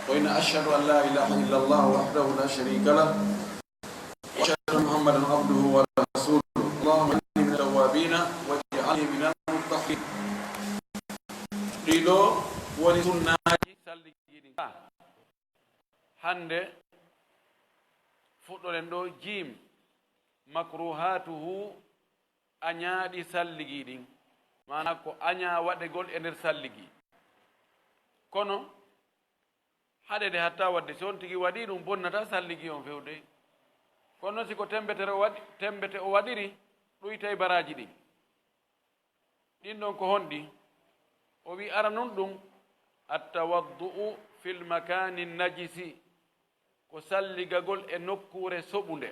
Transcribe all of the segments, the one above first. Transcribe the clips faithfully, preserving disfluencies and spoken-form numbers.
Ko ina ashhadu an la ilaha illa Allah wahdahu la sharika lah, wa ashhadu anna Muhammadan abduhu wa rasuluh. Allahumma ij'alni min at-tawwabin waj'alni min al-mutatahhirin. Ɗiɗo woni sunnaaji salligiiɗi. Hannde fuɗɗoren ɗo jiim makruhatuhu, añaaɗi salligi ɗin. Maanaa ko añaa waɗegol e nder salligi. Kono haɗede hatta waɗde, si on tigi waɗi ɗum, bonnata salligi on fewde. Kono si ko tembetere o waɗi, tembete o waɗiri, ɗuytay baraaji ɗin. Ɗin ɗon ko honɗi? O wi aranun ɗum, attawaddu'u fil makani najisi, ko salligagol e nokkuure soɓunde,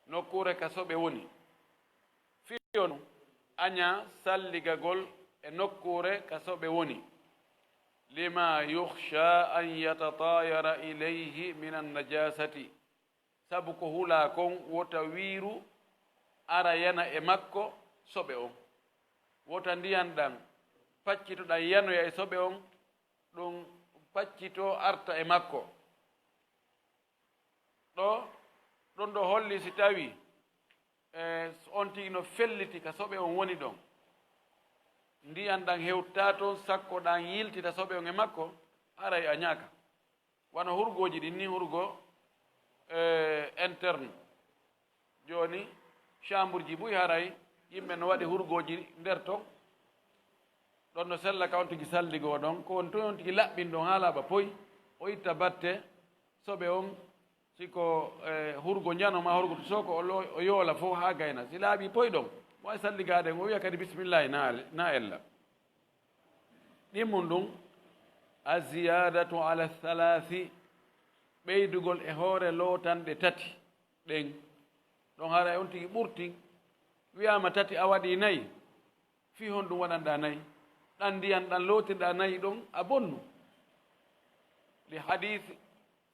nokkuure ka soɓe woni. Fiyon aña salligagol e nokkuure ka soɓe woni, lima yukhsha an yatatayara ilayhi min annajasati, sabu ko hulaa kon wota wiiru ara yana e makko soɓe on. Wota ndiyan ɗan paccito ɗan yanoya e soɓe on, ɗum paccito arta e makko. Ɗo, ɗum ɗo holli si tawi, e, on tigi no felliti ka soɓe on woni ɗon. Ndiyan ɗan hewta ton sakko ɗan yiltita soɓe on e makko, aray a ñaaka. Wano hurgooji ɗin ni, hurgo, e, interne. Jooni, chambre ji buy haray, yimɓe no waɗi hurgooji nder ton. Ɗon no sella ka on tigi salligoo ɗon. Ko on toy on tigi laɓɓin ɗon haa laaɓa poy. O itta batte, soɓe on, si ko, e, hurgo njano ma hurgo to sooko, o lo-, o yoola fof haa gayna. Si laaɓi poy ɗon, mo wawi salligaade, o wiya kadi bismillahi na, na ella. Ɗimmun ɗum, aziyadatu ala thalathi, ɓeydugol e hoore lootanɗe tati ɗen. Ɗon haray on tigi ɓurti, wiyaama tati a waɗi nayi, fii honɗum waɗanɗaa nayi? Ɗan ndiyan ɗan lootinɗaa nayi ɗon a bonnu. Li hadith,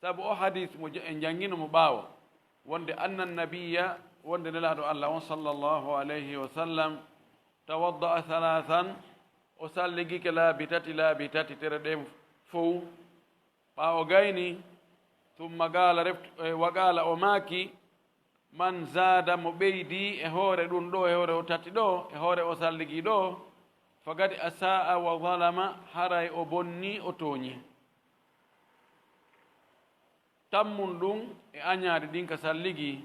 sabu o hadith mo ja-, en janngino mo ɓaawo, wonde anna nabiyya, wonde Nelaaɗo Allah on sallallahu alayhi wa sallam, tawadda'a thalathan, o salligike laabi tati, laabi tati tere ɗen fow. Ɓaawo gayni, thumma qaala, refti, e, wa qaala, o maaki, man zaada, mo ɓeydi e hoore ɗum ɗo, e hoore o tati ɗo, e hoore o salligi ɗo, faqad asaa wa zalama, haray o bonni, o tooñi. Tammun ɗum e añaari ɗin ka salligi,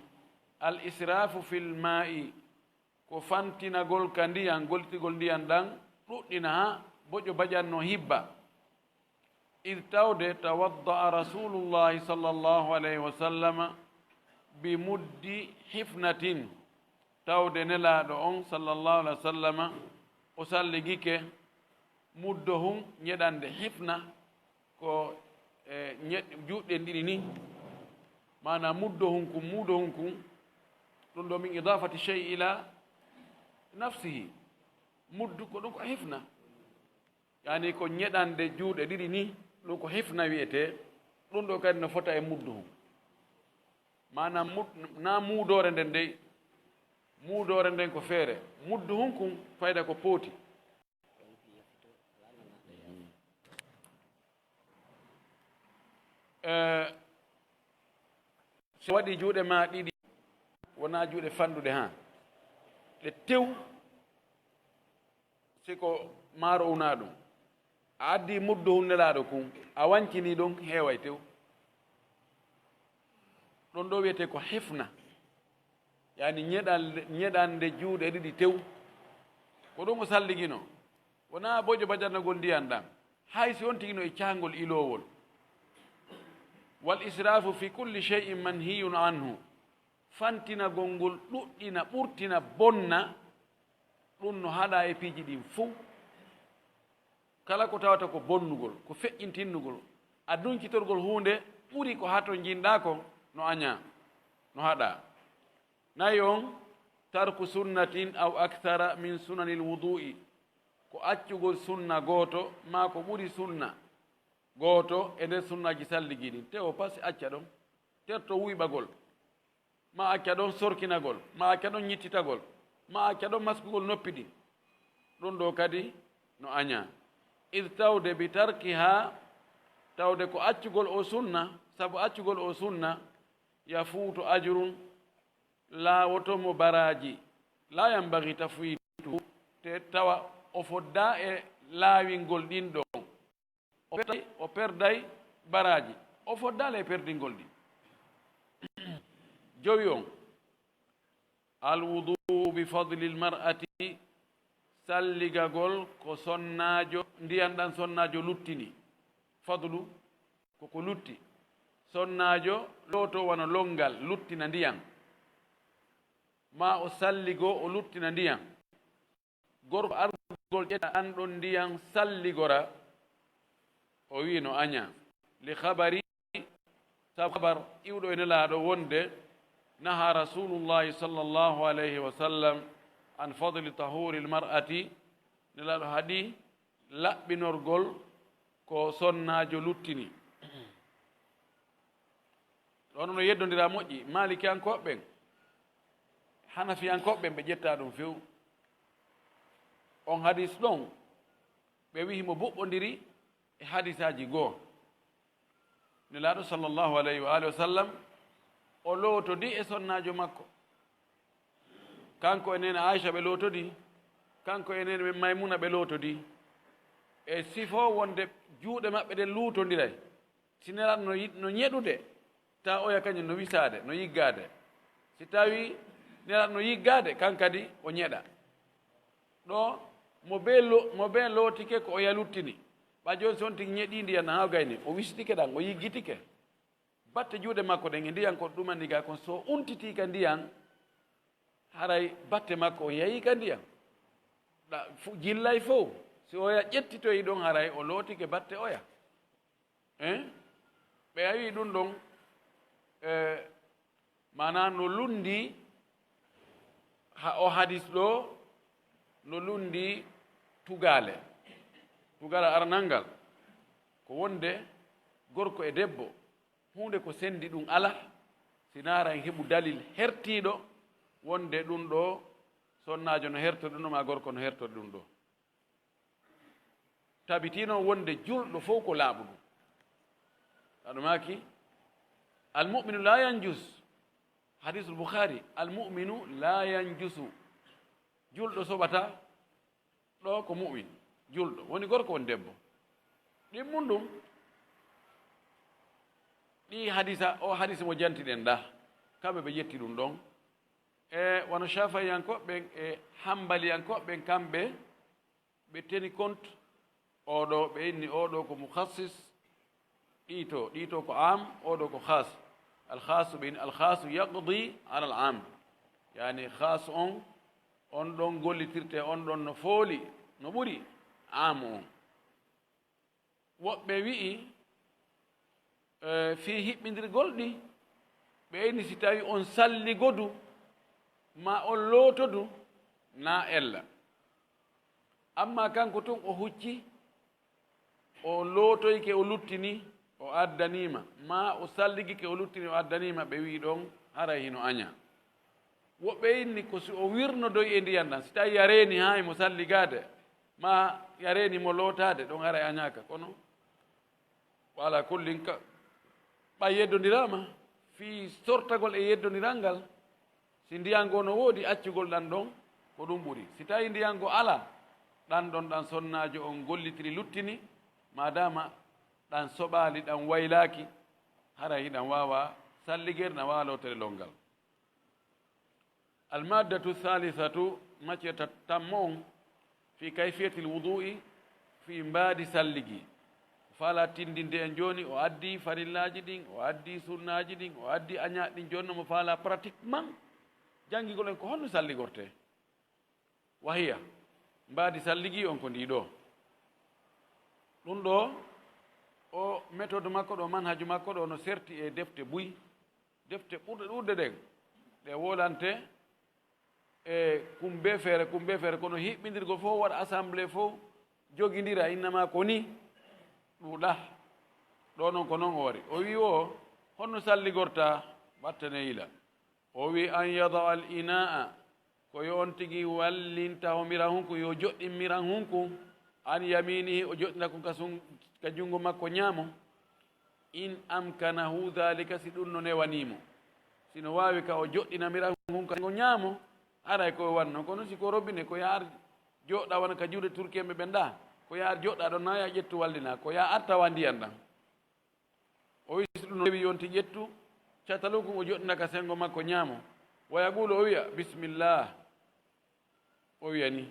al israfu fil ma'i, ko fantinagol ka ndiyan, gollitigol ndiyan ɗan, ɗuɗɗina haa boƴo baƴan no hibba. Id tawde tawadda'a Rasulullahi sallallahu alayhi wa sallama bi muddi hifnatin, tawde Nelaaɗo on sallallahu alayhi wa sallama o salligike muddohun ñeɗande hifna, ko, e, ñe-, juuɗe ɗiɗi ni, maanaam muddohun kun, muudohun kun, ɗum ɗo min idafati shay ila nafsihi, muddu ko ɗum ko hifna. Yani ko ñeɗande juuɗe ɗiɗi ni, ɗum ko hifna wiyetee, ɗum ɗo kadi no fota e muddu hun. Maanaam mud-, na muudoore nden dey, muudoore nden ko feere, muddu hun kun fayda ko pooti. Eh, si waɗi juuɗe ma ɗiɗi, wona juuɗe fanɗuɗe ha, ɗe tew, si ko maaro una ɗum, a addi muddu hun Nelaaɗo kun, a wancini ɗum, heeway tew. Ɗum ɗo wiyetee ko hifna, yani ñeɗal-, ñeɗande juuɗe ɗiɗi tew. Ko ɗum o salligino, wona boƴo bajannagol ndiyan ɗan, hay si on tigi no e cahngol iloowol. Wal israfu fi kulli shay'in manhiyun anhu. Fantinagol ngol ɗuɗɗina, ɓurtina, bonna, ɗum no haɗa e piiji ɗin fow. Kala ko tawata ko bonnugol, ko feƴƴintinnugol, a duncitorgol huunde ɓuri ko hato njiɗɗaa kon, no añaa, no haɗaa. Nayi on, tarku sunnatin aw akthara min sunanil wudu'i, ko accugol sunna gooto maa ko ɓuri sunna gooto e nder sunnaaji salligiiɗi. Tew o pasi acca ɗon, terto wuyɓagol. Ma acca ɗon sorkinagol, ma acca ɗon ñittitagol, ma acca ɗon maskugol noppi ɗin. Ɗum ɗo kadi no añaa. Id tawde bi tarkiha, Tawde ko accugol o sunna, sabu accugol o sunna, yafuutu ajrun, laawoto mo baraaji, laa yanbaghi tafwiitu, te tawa o foddaa e laawingol ɗin ɗon. O perday, o perday baraaji, o foddaali e perdingol ɗi. Jowi on, alwudu bi fadli lmar'ati, salligagol ko sonnaajo, ndiyan ɗan sonnaajo luttini. Fadlu ko ko lutti. Sonnaajo looto wano lonngal, luttina ndiyan. Ma o salligo, o luttina ndiyan. Gorko argol ƴetta an ɗon ndiyan salligora, o wi'i no aña. Li khabari, sabu khabar iwɗo e Nelaaɗo wonde, naha Rasulullahi sallallahu alayhi wa sallam an fadli tahuri lmar'ati, Nelaaɗo haɗi laɓɓinorgol ko sonnaajo luttini. Ɗon no yeddondira moƴƴi, Maalikiyankooɓe ɓen, Hanafiyankooɓe ɓen, ɓe ƴetta ɗum few. On hadis ɗon, ɓe wi'i mo buɓɓondiri e hadisaaji goo. Nelaaɗo sallallahu alayhi wa alihi wa sallam, o lootodi e sonnaajo makko. Kanko e neene Aisha ɓe lootodi, kanko e neene Maymuna ɓe lootodi. E sifo wonde juuɗe maɓɓe ɗen luutondiray. Si Nelaaɗo no yi-, no ñeɗude, ta oya kañum no wisaade, no yiggaade. Si tawi Nelaaɗo no yiggaade, kan kadi o ñeɗa. Ɗo, mo bee lo-, mo bee lootike ko oya luttini. Ɓa jooni si on tigi ñeɗii ndiyan haa gayni, o wisitike ɗan, o yiggitike. Batte juuɗe makko ɗen e ndiyan ko ɗumani ga kon, so untitii ka ndiyan, haray batte makko on yahii ka ndiyan. Ɗa fu-, jillay fow, si oya ƴettitoyi ɗon, haray o lootike batte oya. Eh? Ɓe a wi'i ɗum ɗon, eh, maanaa no lunndi ha-, o hadis ɗo, no lunndi tugaale. Tugaale aranal ngal, ko wonde gorko e debbo, huunde ko senndi ɗum alaa, si naara en heɓu dalil hertiiɗo wonde ɗum ɗo sonnaajo no hertori ɗum ɗo, maa gorko no hertori ɗum ɗo. Tabitino wonde julɗo fof ko laaɓuɗo. Aɗa maaki, "Al-mu'minu la yanjus." Hadisul Bukhari, "Al-mu'minu la yanjusu." Julɗo soɓata ɗo ko mu'min, julɗo. Woni gorko, woni debbo. Ɗimmun ɗum, ɗi hadisa, o hadisa mo jantiɗen ɗa, kamɓe ɓe ƴetti ɗum ɗon. E wano Shafi'iyankooɓe ɓen e Hambaliyankooɓe ɓen, kamɓe ɓe teni compte, oɗo ɓe inni, oɗo ko mukhassis, ɗiito, ɗiito ko am, oɗo ko khas. Al khasu ɓe inni, al khasu yaqdi ala al am. Yani khas on, on ɗon gollitirte, on ɗon no fooli, no ɓuri am on. Woɓɓe wi'i, eh, fii hiɓɓindirgol ɗi, ɓe inni si tawi on salligodu, ma on lootodu, na ella. Amma kanko tun o hucci, o lootoyke, o luttini, o addaniima, ma o salligike, o luttini, o addaniima, ɓe wi'i ɗon haray hino aña. Woɓɓe inni ko si o wirnodoy e ndiyan ɗan, si tawi a reeni haa e mo salligaade, ma a reeni mo lootaade, ɗon haray añaaka. Kono, wa ala kullin ka, ɓay yeddondiraama, fii sortagol e yeddondiral ngal, si ndiyan goo no woodi, accugol ɗan ɗon, ko ɗum ɓuri. Si tawi ndiyan goo alaa, ɗan ɗon ɗan sonnaajo on gollitiri luttini, maadaama ɗan soɓaali, ɗan waylaaki, haray hiɗan waawa salligere, na waawa lootere lonngal. Almaddatu thalithatu, macce tat-, tammo on, fi kayfiyatil wudu'i, fi mbaadi salligi. Faala tindinde en jooni, o addi farillaaji ɗin, o addi sunnaaji ɗin, o addi añaaɗi ɗin, jooni no mo faala pratiquement janngigol en ko honno salligortee. Wahiya, mbaadi salligi on ko ndii ɗoo. Ɗum ɗoo, o méthode makko ɗoo, manhaju makko ɗoo no serti e defte buy. Defte ɓurɗe ɗuuɗde ɗen, ɗe wolante e kum bee feere, kum bee feere, kono hiɓɓindirgol fof, waɗa assemblée fof, jogindira, innama ko nii, ɗuuɗa. Ɗoo noon ko noon o wari. O wii o, honno salligorta? Wattane yila. O wii, an yada al inaa, ko yo on tigi wallinta ho miran hunku, yo joɗɗin miran hunku, an yaminihi, o joɗɗina kun ka sun-, ka junngo makko ñaamo, In amkanahu dhalika, si ɗum no newanii mo, si no waawi ka o joɗɗinamira ngun ka ngo ñaamo, haray ko o wanno. Kono si ko robine, ko yaar joɗɗa wona ka juuɗe turkiyemɓe ɓen ɗa, ko yaar joɗɗa ɗon na ya ƴettu wallina, ko ya artawa ndiyan ɗan. O wi si ɗum no newi yonti ƴettu catalun kun o joɗɗina ka sengo makko ñaamo. Wa yaqulu, o wi'a, "Bismillah." O wi'a ni,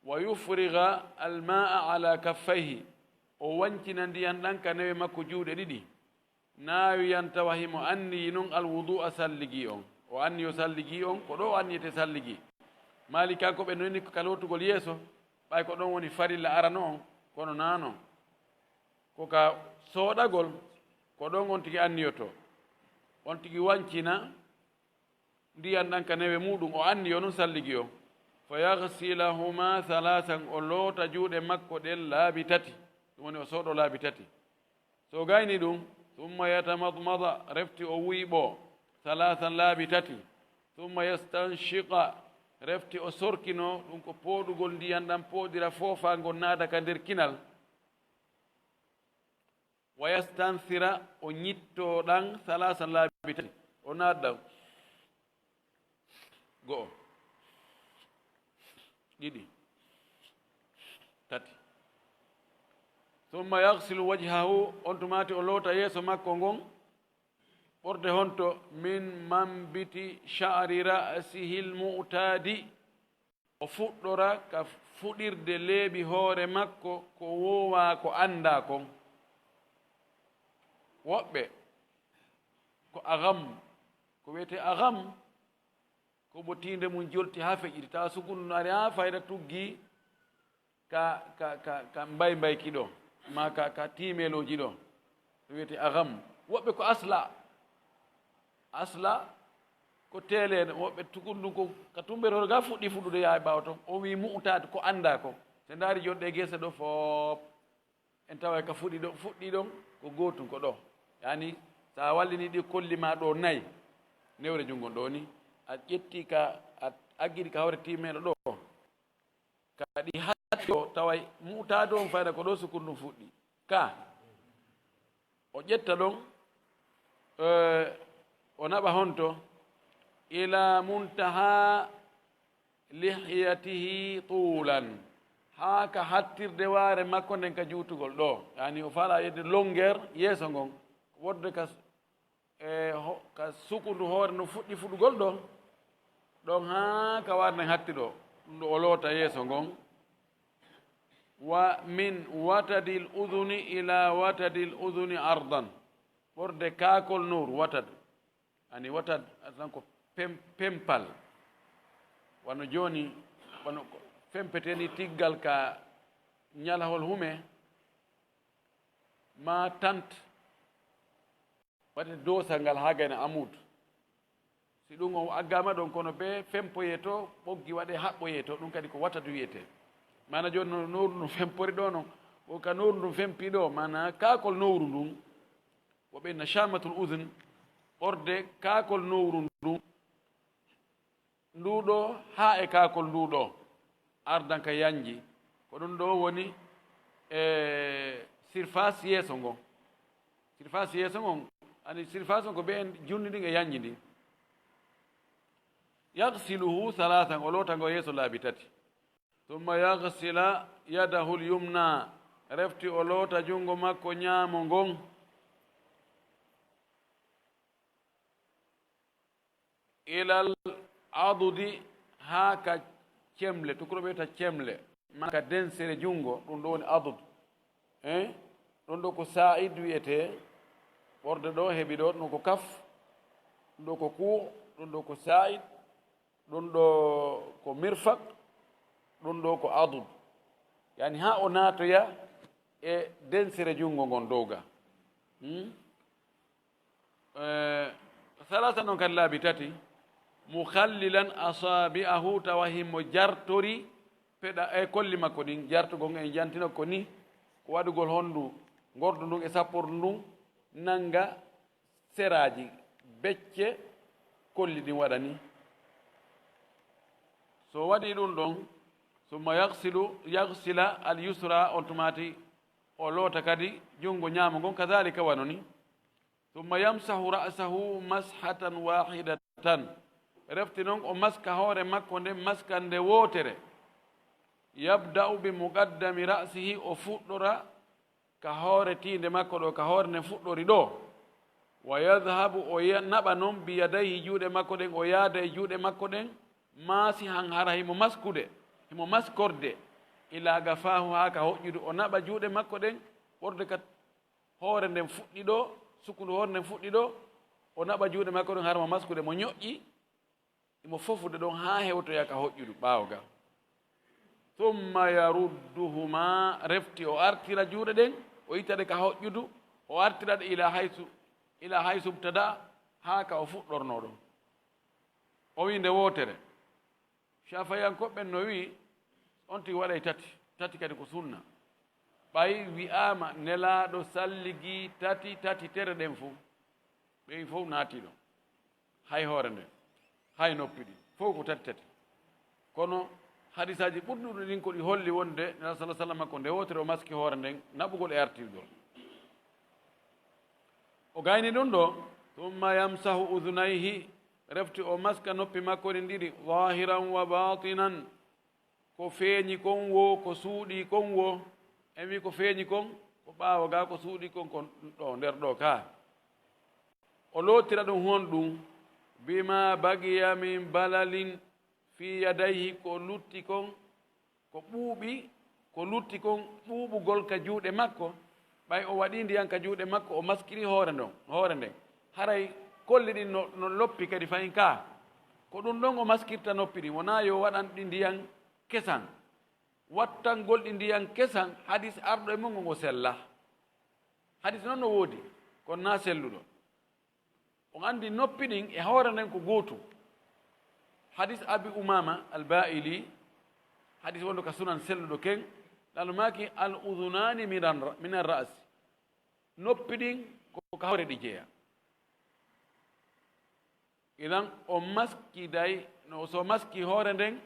"Wa yufriga alma'a ala kaffayhi." O wancina ndiyan ɗan ka newe makko juuɗe ɗiɗi. Naawiyan tawa himo anniyi non alwudu'a salligi on. O anniyo salligi on, ko ɗo o anniyete salligi. Malikankooɓe noni ko ka lootugol yeeso, ɓay ko ɗon woni farilla arano on, kono naa non. Ko ka soɗagol, ko ɗon on tigi anniyoto. On tigi wancina ndiyan ɗan ka newe muɗum, o anniyo non salligi o. Fa yaghsilahuma thalathan, o loota juuɗe makko ɗen laabi tati. Ɗum woni o soɗo laabi tati. So gayni ɗum, thumma yatamadmada, refti o wuyɓo, thalathan, laabi tati. Thumma yastanshiqa, refti o sorkino, ɗum ko pooɗugol ndiyan ɗan pooɗira foofangol naada ka nder kinal. Wa yastansira, o ñitto ɗan thalathan, laabi tati. O naada ɗan. Go'o. Ɗiɗi. Tati. Thumma yaghsilu wajhahu, on tumaati o loota yeeso makko ngon. Ɓorde honto? Min manbiti sha'ri ra'sihi al-mu'tadi. O fuɗɗora ka fuɗirde leeɓi hoore makko ko woowaa ko anndaa kon. Woɓɓe ko agam, ko wiyetee agam, ko mo tiinde mum jolti haa feƴƴiti, tawa sukundu no ari haa fayda tuggi ka, ka, ka, ka mbaymbayki ɗo, maa ka, ka tiimeelooji ɗo, ɗum wiyetee agam. Woɓɓe ko asla, asla ko teeleede, woɓɓe tukundu ko ka tummbere hoore ga fuɗɗi fuɗude yaa e ɓaawo ton. O wii mu'taad ko anndaa ko. So ndaari joɗɗe gese ɗo foop, en taway ka fuɗi ɗo, fuɗɗi ɗon ko gootum ko ɗo. Yaani, so a wallini ɗi kolli ma ɗo nayi, newre junngo ɗo ni, a ƴetti ka, a aggiri ka hoore tiimeelo ɗo. Ka ɗi hatti o taway mu'taado on fayda ko ɗo sukundu fuɗɗi. Ka o ƴetta ɗon, eh, o naɓa honto? Ila muntaha lihiyatihi tuulan. Haa ka hattirde waare makko nden ka juutugol ɗo. Yaani o fala yedde longueur yeeso ngon. Wodde ka e ho-, ka sukundu hoore no fuɗɗi fuɗugol ɗo, ɗon haa ka warnen hatti ɗo, ɗum ɗo o loota yeeso ngon. Wa min watadil udhuni ila watadil udhuni ardan. Ɓorde kaakol nowru, watad. Ani watad, tan ko pem-, pempal. Wano jooni, wano ko fempeteni tiggal ka ñalahol hume, ma tant. Waɗi doosal ngal haa gayna amuud. Si ɗum on aggaama ɗon, kono bee fempoyee to, ɓoggi waɗee haɓɓoyee to, ɗum kadi ko watadu wiyetee. Maana jooni no nowru ndun fempori ɗo non, ko ka nowru ndun fempi ɗo, maana kaakol nowru ndun. Wo ɓe na shamatul udhun, ɓorde kaakol nowru ndun. Nduu ɗoo haa e kaakol nduu ɗoo, ardan ka yanji. Ko ɗum ɗoo woni e surface yeeso ngon. Surface yeeso ngon, ani surface on ko be en junndi ndin e yanji ndin. Yaghsiluhu thalathan, o loota ngo yeeso laabi tati. Thumma yaghsila yadahu al-yumna, refti o loota junngo makko ñaamo ngon. Ilal adudi, haa ka cemle, tukurooɓe wiyata cemle, maa ka densere junngo, ɗum ɗo woni adud. Eh? Ɗum ɗo ko saa'id wiyetee, ɓorde ɗo heɓi ɗo, ɗum ɗo ko kaf, ɗum ɗo ko kuu, ɗum ɗo ko saa'id, ɗum ɗo ko mirfak, ɗum ɗo ko adud. Yani haa o naatoya e densere junngo ngon dow ga. Hmm? Eh, salasa non kadi laabi tati, mukhallilan asabi'ahu, tawa himo jartori peɗa-, e kolli makko ɗin, jartugol en jantino ko ni, ko waɗugol honndu ngordu ndun e sappordu ndun, nanga seraaji becce kolli ɗin waɗa ni. So waɗi ɗum ɗon, summa yaghsilu, yaghsila al yusra, on tumaati o loota kadi junngo ñaamo ngon, kadhalika wano ni. Summa yamsahu ra'sahu mashatan wahidatan. Refti noon o maska hoore makko nden maskande wootere. Yabda'u bi muqaddami ra'sihi, o fuɗɗora ka hoore tiinde makko ɗo, ka hoore nden fuɗɗori ɗo. Wa yadhhabu, o ya-, naɓa noon bi yadayhi, juuɗe makko ɗen, o yaada e juuɗe makko ɗen, masihan, hara himo maskude, himo maskorde, ila gafahu, haa ka hoƴƴudu, o naɓa juuɗe makko ɗen, ɓorde ka hoore nden fuɗɗi ɗo, sukkundu hoore nden fuɗɗi ɗo, o naɓa juuɗe makko ɗen, hara mo maskude, mo ñoƴƴi, imo fofude ɗon haa hewtoya ka hoƴƴudu ɓaawo ga. Summa yarudduhuma, refti o artira juuɗe ɗen, o itta ɗe ka hoƴƴudu, o artira ɗe ila haysu, ila haysu ibtada, haa ka o fuɗɗornoo ɗon. O wi nde wootere. Shafiyankoɓe ɓen no wi, on tigi waɗay tati, tati kadi ko sunna. Ɓay wi'aama Nelaaɗo salligii tati, tati tere ɗen fow, ɓen fow naatii ɗon. Hay hoore nden, hay noppi ɗin, fow ko tati tati. Kono hadisaaji ɓurɗuɗi ɗin ko ɗi holli wonde Nelaaɗo sallallaahu alayhi wa sallam ko nde wootere o maski hoore nden, naɓugol e artirgol. O gayni ɗum ɗo, summa yamsahu udhunayhi, refti o maska noppi makko ɗin ɗiɗi, zahiran wa batinan, ko feeñi kon wo, ko suuɗii kon wo. En wi ko feeñi kon, ko ɓaawo ga, ko suuɗii kon, kon ɗo, nder ɗo ka. O lootira ɗum honɗum? Bima baqiya min balalin fi yadayhi, ko lutti kon, ko ɓuuɓi, ko lutti kon ɓuuɓugol ka juuɗe makko, ɓay o waɗii ndiyan ka juuɗe makko, o maskiri hoore ndon, hoore nden. Haray kolli ɗin no, no loppi kadi fahin ka. Ko ɗum ɗon o maskirta noppi ɗin, wonaa yo waɗan ɗi ndiyan kesan. Wattangol ɗi ndiyan kesan, hadis arɗo e mun ngo sella. Hadis non no woodi, kono naa selluɗo. On anndi noppi ɗin e hoore nden ko gootum. Hadis Abi Umama Al-Ba'ili, hadis wonɗo ka Sunan selluɗo ken, ɗan maaki, "Al udhunani minan ra-, minan ra'si." Noppi ɗin ko ka hoore ɗi jeya. Idan o maskiday, no so maski hoore nden,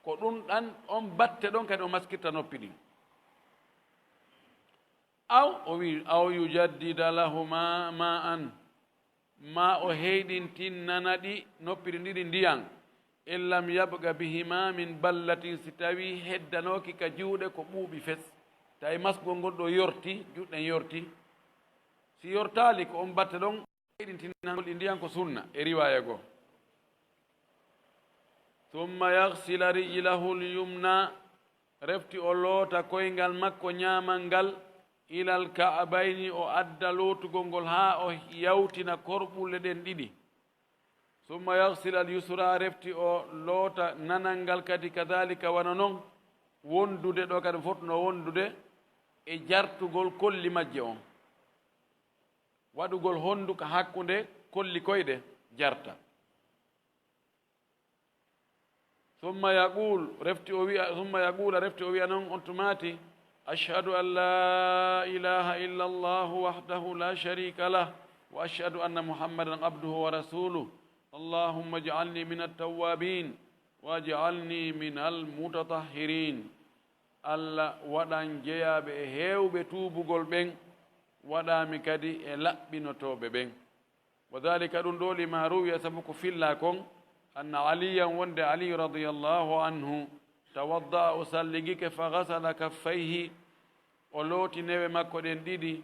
ko ɗum ɗan on batte ɗon kadi o maskirta noppi ɗin. Aw, o wi, "Aw yujaddida lahuma ma'an," ma o heyɗintinnana ɗi noppi ɗin ɗiɗi ndiyan, "in lam yabqa bihima min ballatin," si tawi heddanooki ka juuɗe ko ɓuuɓi fes. Tawi maskugol ngol ɗo yorti, juuɗe ɗen yorti. Si yortaali ko on batte ɗon, heyɗintinnangol ɗi ndiyan ko sunna e riwaaya goo. Summa yaghsila rijlahu l-yumna, refti o loota koyngal makko ñaamal ngal, ilal ka'bayni, o adda lootugol ngol haa o yawtina korɓulle ɗen ɗiɗi. Summa yaghsila l-yusra, refti o loota nanal ngal kadi kadhalika wano non, wondude ɗo kadi fotno wondude e jartugol kolli majje on. Waɗugol hondu ka hakkunde kolli koyɗe jarta. Summa yaqul, refti o wi'a, summa yaqula, refti o wi'a non on tumaati, "Ashhadu an la ilaha illa Allahu wahdahu la sharika lah, wa ashhadu anna Muhammadan abduhu wa rasuluh. Allahumma ij'alni min at-tawwabin, wa ij'alni min al-mutatahhirin." Allah waɗan jeyaaɓe e heewɓe tuubugol ɓen, waɗaami kadi e laɓɓinotooɓe ɓen. Wa dhalika, ɗum ɗo, lima ruwiya, sabu ko fillaa kon, anna Aliyan, wonde Ali radiyallahu anhu, tawadda'a, o salligike, fa ghasala kaffayhi, o looti newe makko ɗen ɗiɗi,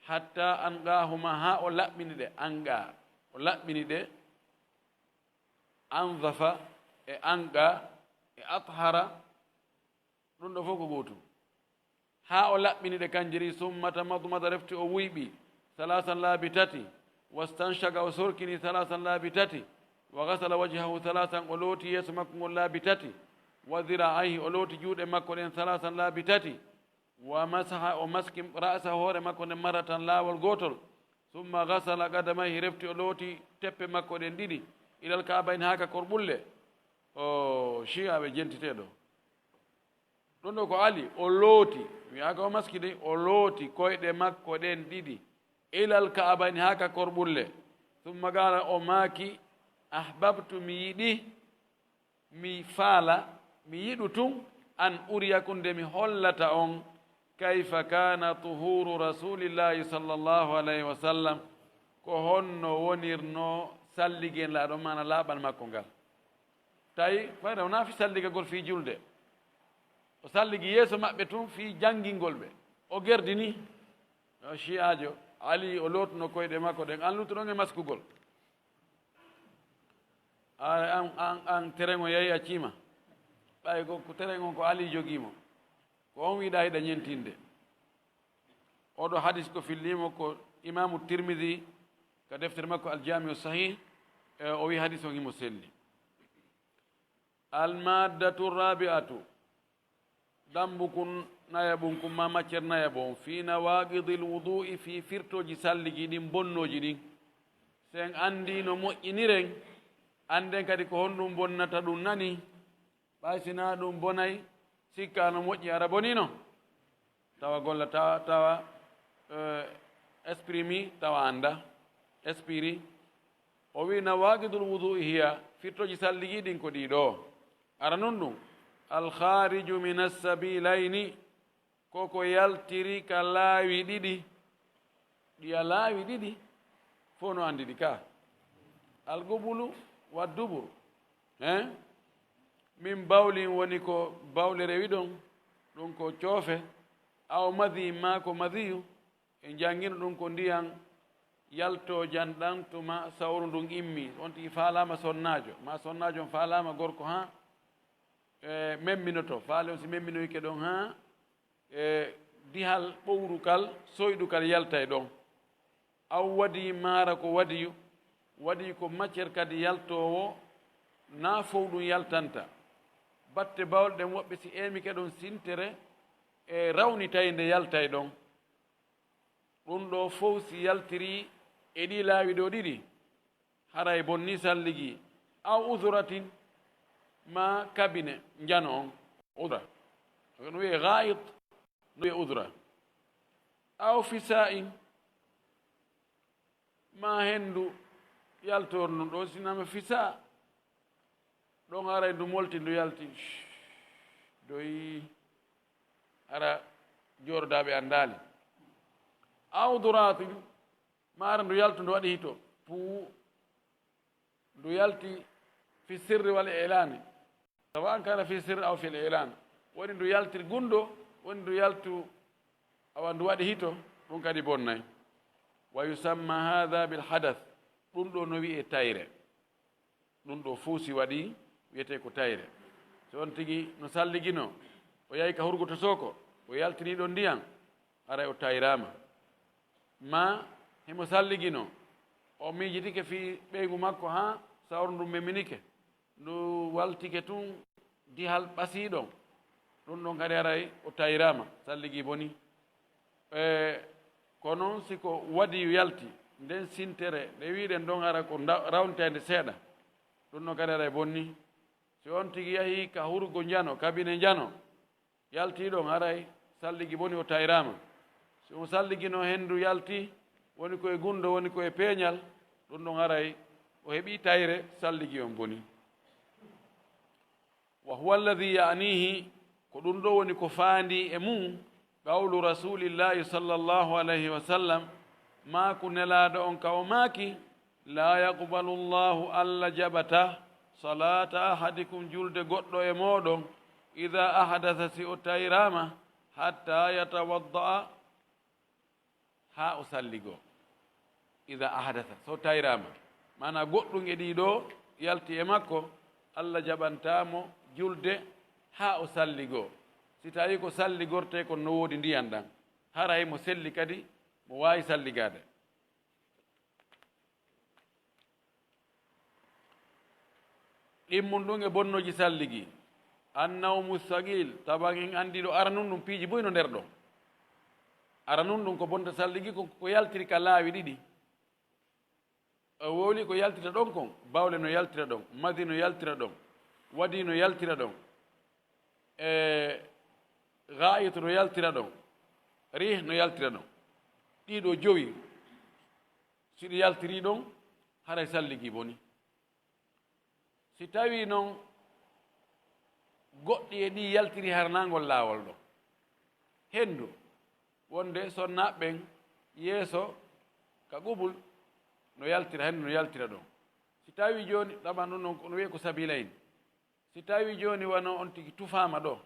hatta anqahuma, haa o laɓɓini ɗe, anqa, o laɓɓini ɗe, anzafa e anqa e athara, ɗum ɗo fof ko gootum. Haa o laɓɓini ɗe kanjiri, summa tamadmada, refti o wuyɓi, salasan, laabi tati, wastanshaqa, o sorkini, salasan, laabi tati, wa ghasala wajhahu salasan, o looti yeeso makko ngol laabi tati, wa dhira'ayhi, o looti juuɗe makko ɗen, salasan, laabi tati, wa masaha, o maski, ra'sahu, hoore makko nden, marratan, laawol gootol, summa ghasala qadamayhi, refti o looti teppe makko ɗen ɗiɗi, ilal ka'bayni, haa ka korɓulle. O Shi'aɓe jentiteɗo. Ɗum ɗo ko Ali, o looti, wi'aaka o maski de, o looti koyɗe makko ɗen ɗiɗi, ilal ka'bayni, haa ka korɓulle. Summa qaala, o maaki, "Ahbabtu, mi yiɗi, mi faala, mi yiɗu tun, an uriyakum, nde mi hollata on, kayfa kana tuhuru Rasulillahi sallallahu alayhi wa sallam, Ko honno wonirnoo salligenlaaɗo, maana laaɓal makko ngal? Tawi fayda wonaa fii salligagol fii julde. O salligi yeeso maɓɓe tun fii janngingol ɓe. O gerdini. Yo Shi'aajo, Ali, o lootuno koyɗe makko ɗen, an luutuɗon e maskugol. A, an, an, an tereŋo yahi accii ma. Ɓay ko, ko tereŋo ko Ali jogii mo. Ko on wiɗaa hiɗa ñentinde. Oɗo hadis ko fillii mo ko Imaamu Tirmidi ka deftere makko Al Jaamiu Sahih, e, o wi'i hadis on himo selli. Al maddatu rabi'atu, dambu kun nayaɓun kun ma matière nayaɓo on, fi nawaqidil wudu'i, fi firtooji salligi ɗin, bonnooji ɗin. Si en anndii no moƴƴiniren, annden kadi ko honɗun bonnata ɗun nani. Ɓay si naa ɗun bonay, sikkaa no moƴƴi, ara bonii non. Tawa golla, tawa, tawa, eh, esprit mi, tawa annda. Esprit. O wi'i, nawaqidul wudu'i hiya, firtooji salligi ɗin ko ɗii ɗoo. Ara nun ɗun, al khariju min assabilayni, ko ko yaltiri ka laawi ɗiɗi. Ɗi a laawi ɗiɗi, fow no anndi ɗi ka. Al qubulu wa dubur. Hein? Min bawlin woni ko bawle rewi ɗon, ɗun ko coofe, aw madiyin maa ko madiyu, en janngino ɗun ko ndiyan yaltoojan ɗan tuma sawru ndun immi. On tigi faalaama sonnaajo, maa sonnaajo on faalaama gorko haa, e, memminoto. Faale on si memminoyike ɗon haa, e, dihal ɓowrukal, soyɗukal yaltay ɗon. Aw wadi maara ko wadiyu, wadi ko matière kadi yaltoowo, naa fow ɗun yaltanta. Batte bawle ɗen woɓɓe si eemi ke ɗon sintere e rawnitay nde yaltay ɗon. Ɗun ɗoo fow si yaltirii e ɗii laawi ɗoo ɗiɗi, haray bonnii salligi. Aw udratin, maa kabine njano on. Udra. No wi'ee ga'it, no wi'ee udra. Aw fisa'in, maa henndu yaltoor ndun ɗoo, si wi'aama fisa, ɗon haray ndu molti, ndu yalti. Doyi, ara jooɗodaaɓe anndaali. Aw duraatin, maa ara ndu yaltu, ndu waɗi hito. Puu, ndu yalti fi sirri wal i'laani. Sawa'an kana fi sirri aw fil i'laan. Woni ndu yalti gunndo, woni ndu yaltu, awa ndu waɗi hito, ɗun kadi bonnay. Wa yusamma haadha bil hadath. Ɗun ɗoo no wi'ee tayre. Ɗun ɗoo fow si waɗii, wi'etee ko tayre. Si on tigi no salliginoo, o yahi ka hurgoto sooko, o yaltinii ɗon ndiyan, haray o tayraama. Maa himo salliginoo, o miijitike fii ɓeyngu makko haa sawru ndun memminike, ndu waltike tun dihal ɓasii ɗon, ɗun ɗon kadi haray o tayraama, salligi bonii. E, ko non si ko wadiyu yalti, nden sintere, nde wi'uɗen ɗon hara ko nda-, rawnitande seeɗa, ɗun ɗon kadi haray bonnii. Si on tigi yahii ka hurgo njano, kabine njano, yaltii ɗon, haray salligi bonii, o tayraama. Si on salliginoo henndu yalti, woni ko e gunndo, woni ko e peeñal, ɗun ɗon haray o heɓii tayre, salligi on bonii. Wa huwa alladhi ya'nihi, ko ɗun ɗoo woni ko faandii e mun, qawlu Rasuulillahi sallallahu alayhi wa sallam, maaku Nelaaɗo on ka o maaki, laa yaqbalu Allahu, Alla jaɓataa, salaata ahadikum, julde goɗɗo e mooɗon, idaa ahdasa, si o tayraama, hattaa yatawadda'a, haa o salligoo. Idaa ahdasa, so tayraama. Maanaa goɗɗun e ɗii ɗoo yalti e makko, Alla jaɓantaa mo julde haa o salligoo. Si tawii ko salligortee kon no woodi ndiyan ɗan, haray mo selli kadi, mo waawi salligaade. Ɗimmun ɗun e bonnooji salligi. Annawmu saqiil, tawa en anndii ɗoo aranun ɗun piiji buy no nder ɗon. Aranun ɗun ko bonta salligi kon ko yaltiri ka laawi ɗiɗi. O wowli ko yaltira ɗon kon, bawle no yaltira ɗon, madi no yaltira ɗon, wadi no yaltira ɗon, e ga'it no yaltira ɗon, rih no yaltira ɗon. Ɗii ɗoo jowi, si ɗi yaltirii ɗon, haray salligi bonii. Si tawii non goɗɗi e ɗii yaltirii haranaangol laawol ɗoo, henndu wonde sonnaaɓe ɓen yeeso ka qubul, no yaltira heen, no yaltira ɗon. Si tawi jooni, ɗaɓan ɗum noon, kono wiyee ko sabiilayn. Si tawi jooni wano on tigi tufaama ɗo,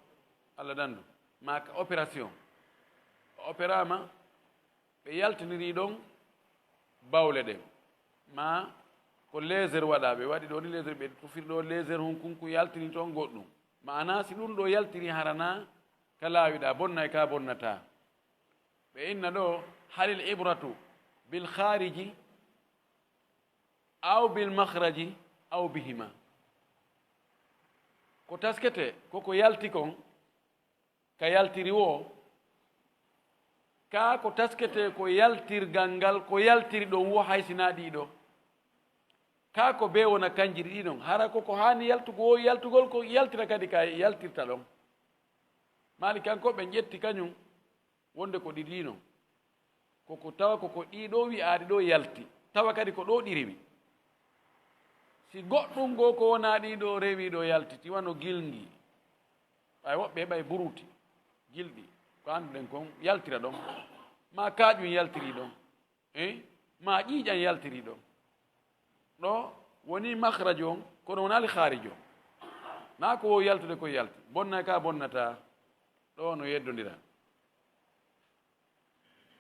Allah dandu, maa ka opération. O opéraama, ɓe yaltiniri ɗon bawle ɗen. Maa ko laser waɗaa, ɓe waɗi ɗo ni laser, ɓe tufiri ɗo laser, hunkunku yaltini toon goɗɗum. Maanaa si ɗum ɗo yaltiri harana ka laawi ɗaa, bonnay ka bonnataa. Ɓe inna ɗo, halil ibratu bil khariji aw bil makhraji aw bihima. Ko taskete, ko ko yalti kon, ka yaltiri woo, kaa ko taskete ko yaltirgal ngal, ko yaltiri ɗon woo, hay si naa ɗiɗo. Kaa ko bee wona kanji ɗiɗi ɗon. Hara ko ko haani yaltugo woo, yaltugol ko yaltira kadi ka yaltirta ɗon. Maali kanko ɓe ƴetti kañum wonde ko ɗiɗi non. Koko tawa koko ɗiɗo wi'aaɗi ɗo yalti. Tawa kadi ko ɗo ɗi rewi. Si goɗɗum goo ko wonaa ɗiɗo rewi ɗo yaltiti, wano gilngi. Ɓay woɓɓe heɓay buruti, gilɗi. Ko annduɗen kon yaltira ɗon. Maa kaaƴum yaltiri ɗon. Eh? Maa ƴiiƴan yaltiri ɗon. Ɗo woni makhrajo on, kono wonaali khaarijo. Naa ko wo yaltude ko yalti. Bonnay ka bonnata. Ɗo no yeddondira.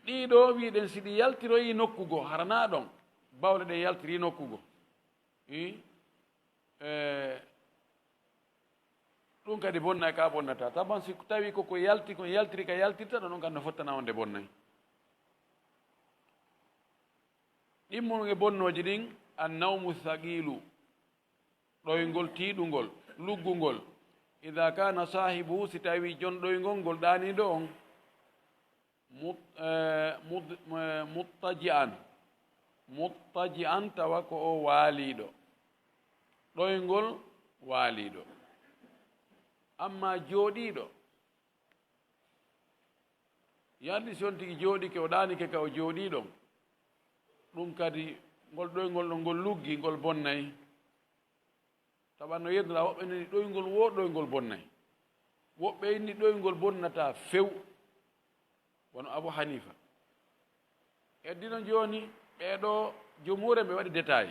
Ɗiɗo wi'uɗen si ɗi yaltiroyi nokku goo, hara naa ɗon. Bawle ɗen yaltiri nokku goo. Ih? Eh, ɗum kadi bonnay ka bonnata. Taban si tawi koko yalti, kon yaltiri ka yaltirta, ɗon ɗon kan no fottana wonde bonnay. Ɗimmun e bonnooji ɗin, annawmu saqiilu, ɗoyngol tiiɗungol, luggungol. Ida kana sahibuhu, si tawi jon ɗoyngol ngol ɗaaniiɗo on, mut-, eh, mut-, eh, muttaji'an, muttaji'an tawa ko o waaliiɗo, ɗoyngol waaliiɗo. Amma jooɗiiɗo, yalli si on tigi jooɗike, o ɗaanike ka o jooɗii ɗon, ɗum kadi ngol ɗoyngol ɗon ngol luggi, ngol bonnay. Tawa no yedduɗaa, woɓɓe inni ɗoyngol woo, ɗoyngol bonnay. Woɓɓe inni ɗoyngol bonnataa few, wano Abu Hanifa. Heddino jooni, ɓee ɗoo jumhuure ɓe waɗi détail.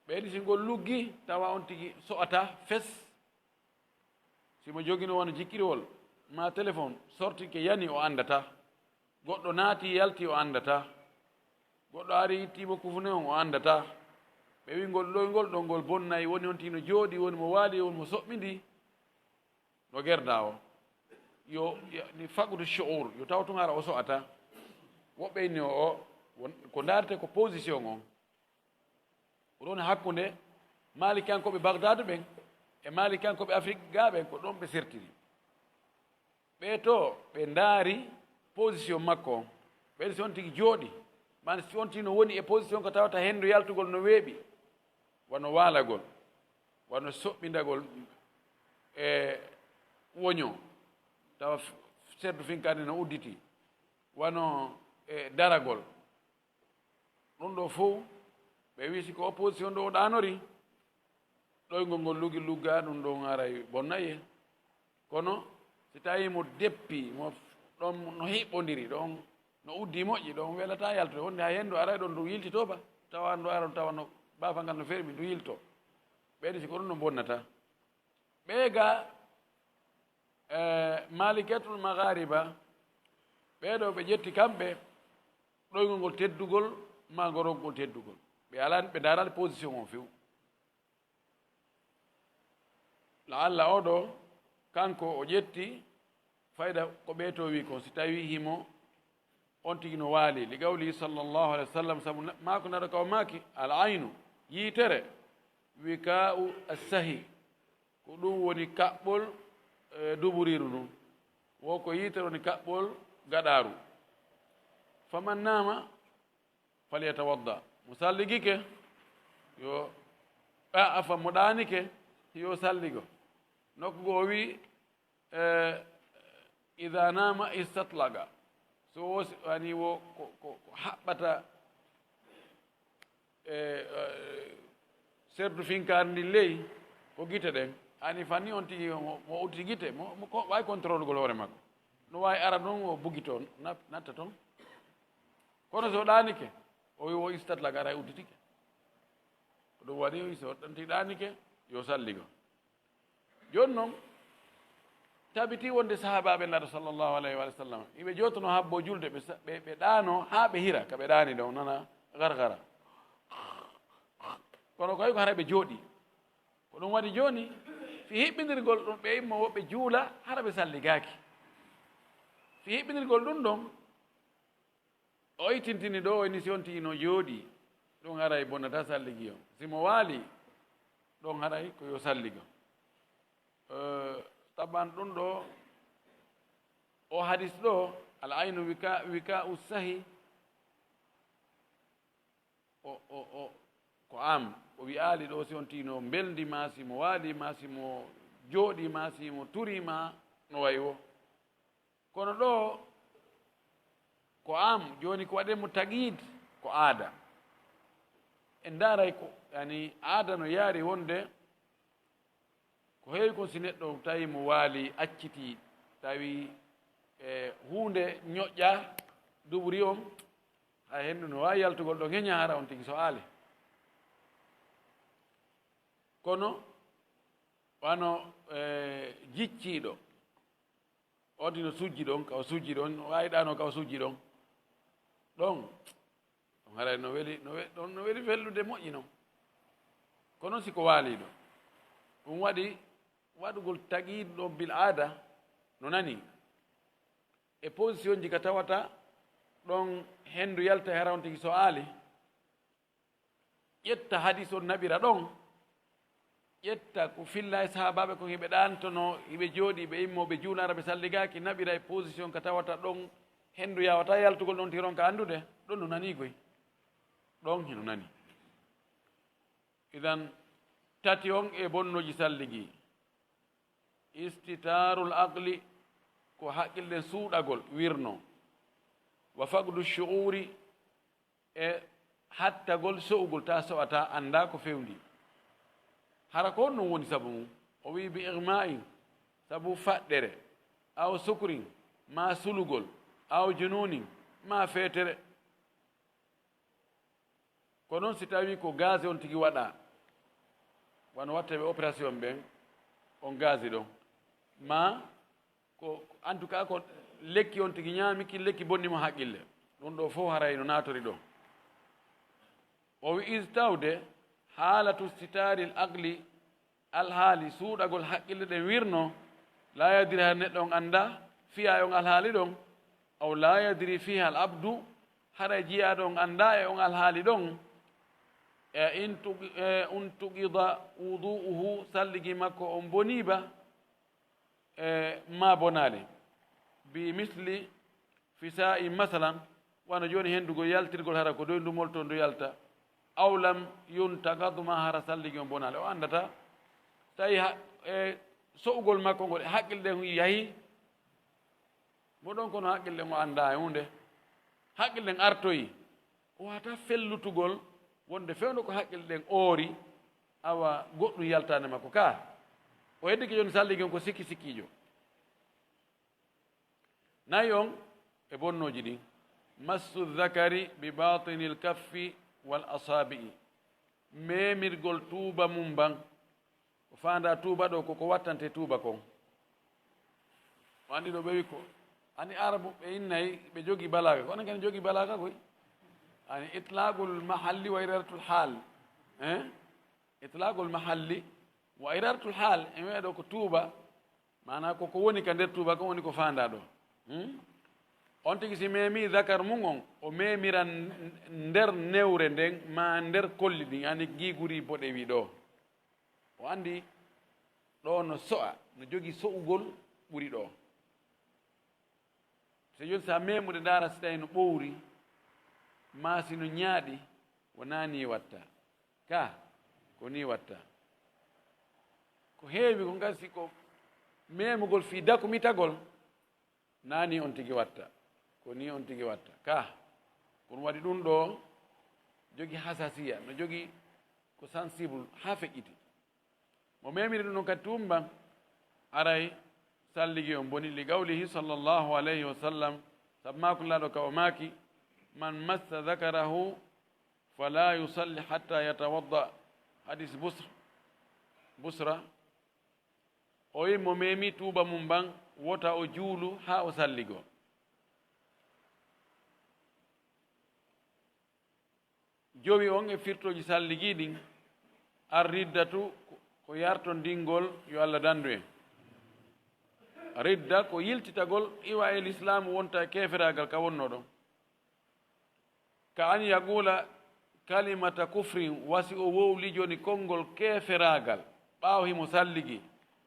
Ɓe inni si ngol luggi, tawa on tigi so'ata fes. Si mo jogino wano jikkiriwol, maa téléphone, sorti ke yani o anndata. Goɗɗo naati, yalti, o anndata. Goɗɗo ari, itti mo kufune on, o anndata. Ɓe wi ngol ɗoyngol ɗon ngol bonnay, woni on tigi no jooɗi, woni mo waali, woni mo soɓɓindi, no gerda o. Yo, yo, ni faqudu shu'ur, yo taw tun hara o so'ata. Woɓɓe inni o, o, won, ko ndaarete ko position on. Ko ɗon hakkunde Maalikankoɓe Bagdad ɓen e Maalikankoɓe Afrik gaa ɓen, ko ɗon ɓe sertiri. Ɓee to ɓe ndaari position makko on. Ɓen si on tigi jooɗi, man si on tigi no woni e position ko tawata hendu yaltugol no weeɓi, wano waalagol, wano soɓɓindagol e woño, tawa f-, serdu finkaani no udditi, wano e daragol. Ɗum ɗoo fow, ɓe wii si ko opposition ɗo o ɗaanori, ɗoyngol ngol lugi lugga, ɗum ɗon aray bonnay. Kono si tawi mo deppi, mo ɗon no hiɓɓondiri, ɗon no uddi moƴƴi, ɗon welata yaltude, wonde hay henndu aray ɗon ndu yiltitoo ba, tawa ndu ara tawa no baafal ngal no fermi, ndu yiltoo. Ɓeydi si ko ɗum no bonnata. Ɓee ga, eh, Malikatul Maghariba, ɓee ɗoo ɓe ƴetti kamɓe ɗoyngol ngol teddugol, maa ngol rogol teddugol. Ɓe alani, ɓe ndaarani position on few. Laalla oo ɗoo, kanko o ƴetti fayda ko ɓee to wi kon, si tawi himo on tigi no waali, li qawlihi sallallahu alayhi wa sallam, sabu na-, maako nara kaw maaki, al aynu, yiitere, wika'u assahi, ko ɗum woni kaɓɓol, eh, duburiiru ndun. Wo ko yiitere woni kaɓɓol gaɗaaru. Faman nama falyatawadda. Mo salligike, yo, a, afan, mo ɗaanike, yo salligo. Nokku goo o wi, eh, idha nama istatlaga. So wo si, ani wo ko, ko, ko haɓɓata, eh, eh, serdu finkaari ndin ley, ko gite ɗen. Ani fanni on tigi mo, mo udditi gite, mo, mo ko, waawi contrôle gol hoore makko. No waawi ara ɗon, o bugito, na-, natta ton. Kono so ɗaanike, O wi o istat la gara e udditike. Ko ɗum waɗi o isi o ɗanti ɗaanike, yo salligo. Jooni noon, tabiti wonde sahaabaaɓe Naaɗo sallallahu alayhi wa sallam, iɓe jootono habbo julde, ɓe sa-, ɓe, ɓe ɗaano haa ɓe hira, ka ɓe ɗaani ɗon, nana gargara. Kono ko hay ko hara ɓe jooɗi. Ko ɗum waɗi jooni, fi hiɓɓindirgol ɗum, ɓe immo woɓɓe juula, hara ɓe salligaaki. Fi hiɓɓindirgol ɗum ɗon, o oytintini ɗo, o ni si on tigi no jooɗi, ɗum haray bonnata salligi on. Si mo waali, ɗon haray ko yo salligo. Eh, taban ɗum ɗo, o hadis ɗo, al aynu wika, wika u sahi, o, o, o, ko am, o wi'aali ɗo si on tigi no mbelndi ma, si mo waali ma, si mo jooɗi ma, si mo turi ma, no wayi wo. Kono ɗo ko am, jooni ko waɗen mo taqyid, ko aada. En ndaaray ko, yani, aada no yaari wonde ko heewi kon si neɗɗo tawi mo waali, accitii, tawi, e, huunde ñoƴƴa duburi on, hay henndu no waawi yaltugol ɗo ñeña hara on tigi so aali. Kono wano, e, jicciiɗo, on tigi no sujji ɗon, ka o sujji ɗon, o waawi ɗaano ka o sujji ɗon. Ɗon, ɗon haray no weli, no we-, ɗon no weli fellude moƴƴi non. Kono si ko waaliiɗo, ɗum waɗi waɗugol taqyid ɗon bil aada no nani. E position ji ka tawata ɗon henndu yalta hara on tigi so aali, ƴetta hadis on naɓira ɗon, ƴetta ko filla e sahaabaaɓe kon hiɓe ɗaantono, hiɓe jooɗi, ɓe immo, ɓe juula hara ɓe salligaaki, naɓira e position ka tawata ɗon henndu yaawataa yaltugol ɗon tiron ka anndude, ɗon no nanii koy. Ɗon hino nani. Idan, tati on e bonnooji salligi. Istitaarul aqli, ko haqqille suuɗagol, wirno. Wa faqdu shu'uri, e hattagol so'ugol, ta so'ata, annda ko fewndi. Hara ko honɗum woni sabu mum? O wi'i, bi ighma'in, sabu faɗɗere, aw sukrin, ma sulugol, aw jununin, ma feetere. Ko noon si tawii ko gaz on tigi waɗa, wano watta ɓe opération ɓen, on gaz ɗon, ma ko, en tout cas, ko lekki on tigi ñaami, ki lekki bonni mo haqqille. Ɗum ɗo fof haray no naatori ɗo. O wi'i, is tawde haalatu sitaaril aqli, alhaali suuɗagol haqqille ɗen wirno, laa yadri, hara neɗɗo on annda fiya e on alhaali ɗon, aw laa yadri fiha al abdu, hara jiyaaɗo on annda e on alhaali ɗon, e in tuqi-, e un tuqida wudu'uhu, salligi makko on bonii ba, e ma bonaali, bi misli fisa'i masalan, wano jooni henndu yaltirgol hara ko doy ndu molto ndu yalta, aw lam yuntaqad, ma hara salligi on bonaali. O anndata tawi ha, e so'ugol makko ngol e haqqille ɗen yahi mo ɗon, kono haqqille ɗen o annda e huunde, haqqille ɗen artoyi, o wata fellutugol wonde fewndo ko haqqille ɗen oori, awa goɗɗum yaltaande makko ka. O heddike jooni salligi on ko sikki sikkiijo. Nayi on e bonnooji ɗin. Massu dhakari bi batinil kaffi wal asabi'i. Memirgol tuuba mum ban. O faanda tuuba ɗo koko wattante tuuba kon. O anndi ɗo ɓe wi ko. Ani arabu ɓe innay ɓe jogi balaga. Ko onon kadi jogi balaga koy. Ani itlaqul mahalli wa iradatul hal. Eh? Itlaqul mahalli wa iradatul hal. E wi'a ɗo ko tuuba. Maanaa ko ko woni ka nder tuuba kon woni ko faandaa ɗo. Hmm? On tigi si meemi zakar mum on, o meemiran nder newre nden, maa nder kolli ɗin, ani giiguri boɗewi ɗo. O anndi ɗo no so'a, no jogi so'ugol ɓuri ɗo. So jooni so a meemude ndaara si tawi no ɓowri, maa si no ñaaɗi, wonaa nii watta. Ka, ko nii watta. Ko heewi kon kadi si ko meemugol fii dakumitagol, naa nii on tigi watta. Ko nii on tigi watta. Ka, ko ɗum waɗi ɗum ɗo jogi hasasiya, no jogi ko sensible haa feƴƴiti. Mo memiri ɗum ɗon kadi tuumban, aray salligi on boni, li qawlihi sallallahu alayhi wa sallam, sabu maaku Laaɗo ka o maaki, man massa dhakarahu فلا يصلي حتى يتوضأ. Hadis Busr, Busra, o wi mo memi tuuba mum ban, wota o juulu haa o salligo. Jowi on e firtooji salligii ɗin, ar riddatu ko yartondingol, yo Allah dandu en. Ridda ko yiltitagol iwa e lislaamu wonta e keeferaagal ka wonno ɗon. Ka an yaqula kalimata kufrin, wasi o wowli joni konngol keeferaagal, ɓaawo himo salligi,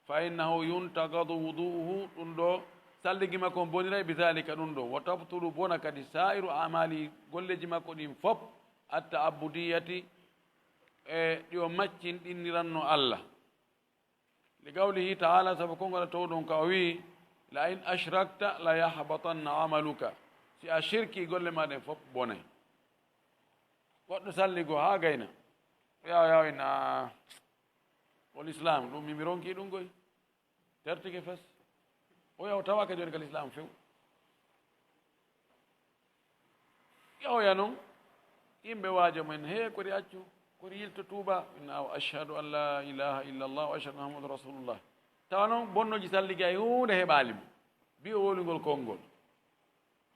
fa innahu yuntagadu wudu'uhu, ɗum ɗo salligi makko on boniray bi zalika ɗum ɗo, wa tabtulu bona kadi sa'iru amali golleji makko ɗin fop, at ta'abbudiyati e ɗi o maccinɗinniranno Allah. Li qawlihi ta'ala, sabu konngol Allah towɗon ka o wi'i, la in ashrakta la yahbatanna amaluka, si a shirki golle ma ɗen fop bonay. Goɗɗo salligo haa gayna, yaw yaw ina o l'islam ɗum mi mi ronki ɗum goy. Tertike fes. O yaw tawaka joni ka l'islam few. Ƴawoya non yimɓe waajo men, he kori accu, kori yilto tuuba, inna o ashhadu an la ilaha illa allah wa ashhadu muhammadu rasulullah. Tawa non bonnoji salligi ay huunde heɓaali mo. Bi o wowlingol konngol.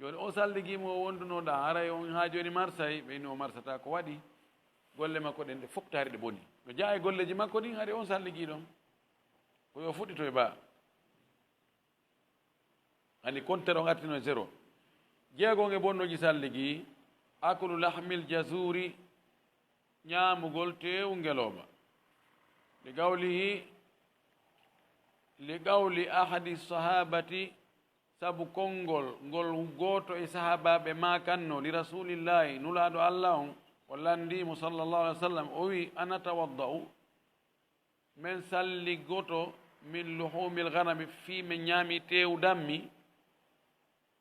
Joni o salligi mo o wondunoɗa, haray on haa joni marsay, ɓe inni o marsata ko waɗi. Golle makko ɗen ɗe fof taari ɗe boni. No jaa e golleji makko ɗin, hari on salligi ɗon. Ko yo fuɗɗito e ba. Ani kontere on artino e zéro. Jeegon e bonnoji salligi, aklu lahmil jazuri, ñaamugol teewu ngelooba. Li qawlihi, li qawli ahadi sahabati, sabu konngol ngol gooto e sahaabaaɓe maakanno, li rasulillahi, nulaaɗo Allah on, o lanndii mo sallallahu alaihi wasallam, o wi, ana tawadda'u, men salligoto min luhumil ghanami, fii men ñaami teewu dammi.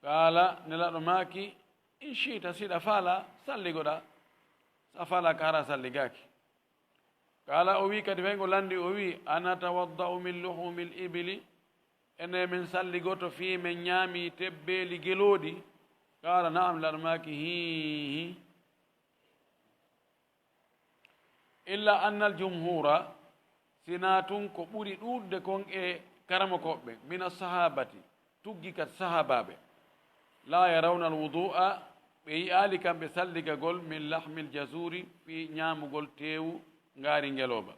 Qaala, Nelaaɗo maaki, in shi'ta, si ɗa faala, salligoɗa, si a faala ka hara salligaaki. Qaala, o wi kadi, fay ngo lanndi, o wi, ana tawadda'u min luhumil ibili, ene men salligoto fii men ñaami tebbeeli gelooɗi? Qaala, na'am, Nelaaɗo maaki, hii, hii. Illa annal jumhuura, sinaa tun ko ɓuri ɗuuɗude kon e karamokooɓe, mina sahaabati, tuggi ka sahaabaaɓe, laa yarawna al wudu'a, ɓe yi'aali kamɓe salligagol, min lahmil jazuuri, fii ñaamugol teewu ngaari ngelooba.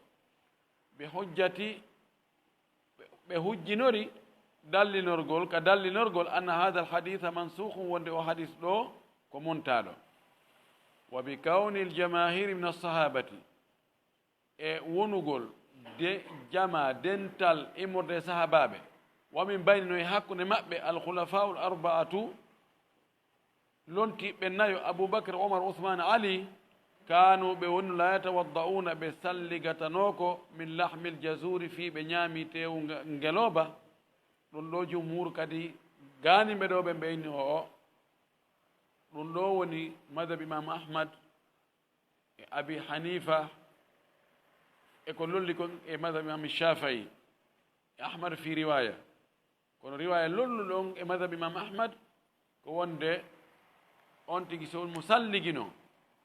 Ɓe hujjati, ɓe hujjinori dallinorgol, ka dallinorgol, anna hadha al haditha mansukhun, wonde o hadis ɗo ko montaaɗo. Wa bi kawni al jamahiri min as sahabati, e wonugol de jama dental immorde e sahabaaɓe, wa min bayni, no e hakkunde maɓɓe, al khulafa'u al arba'atu, lontiiɓe nayo, Abubakar, Omar, Usman, Ali, kaanu, ɓe woni, la yatawadda'una, ɓe salligatanooko, min lahmil jazuri, fii ɓe ñaami teewu nge-, ngelooba. Ɗum ɗo jumhur kadi gaani ɓe ɗo ɓe mbeyni o, o. Ɗum ɗo woni madhab Imam Ahmad e Abi Hanifa e ko lolli kon e madhab Imam Shafi'i e Ahmad fi riwaya. Kono riwaya lolluɗo on e madhab Imam Ahmad ko wonde on tigi so mo salligino,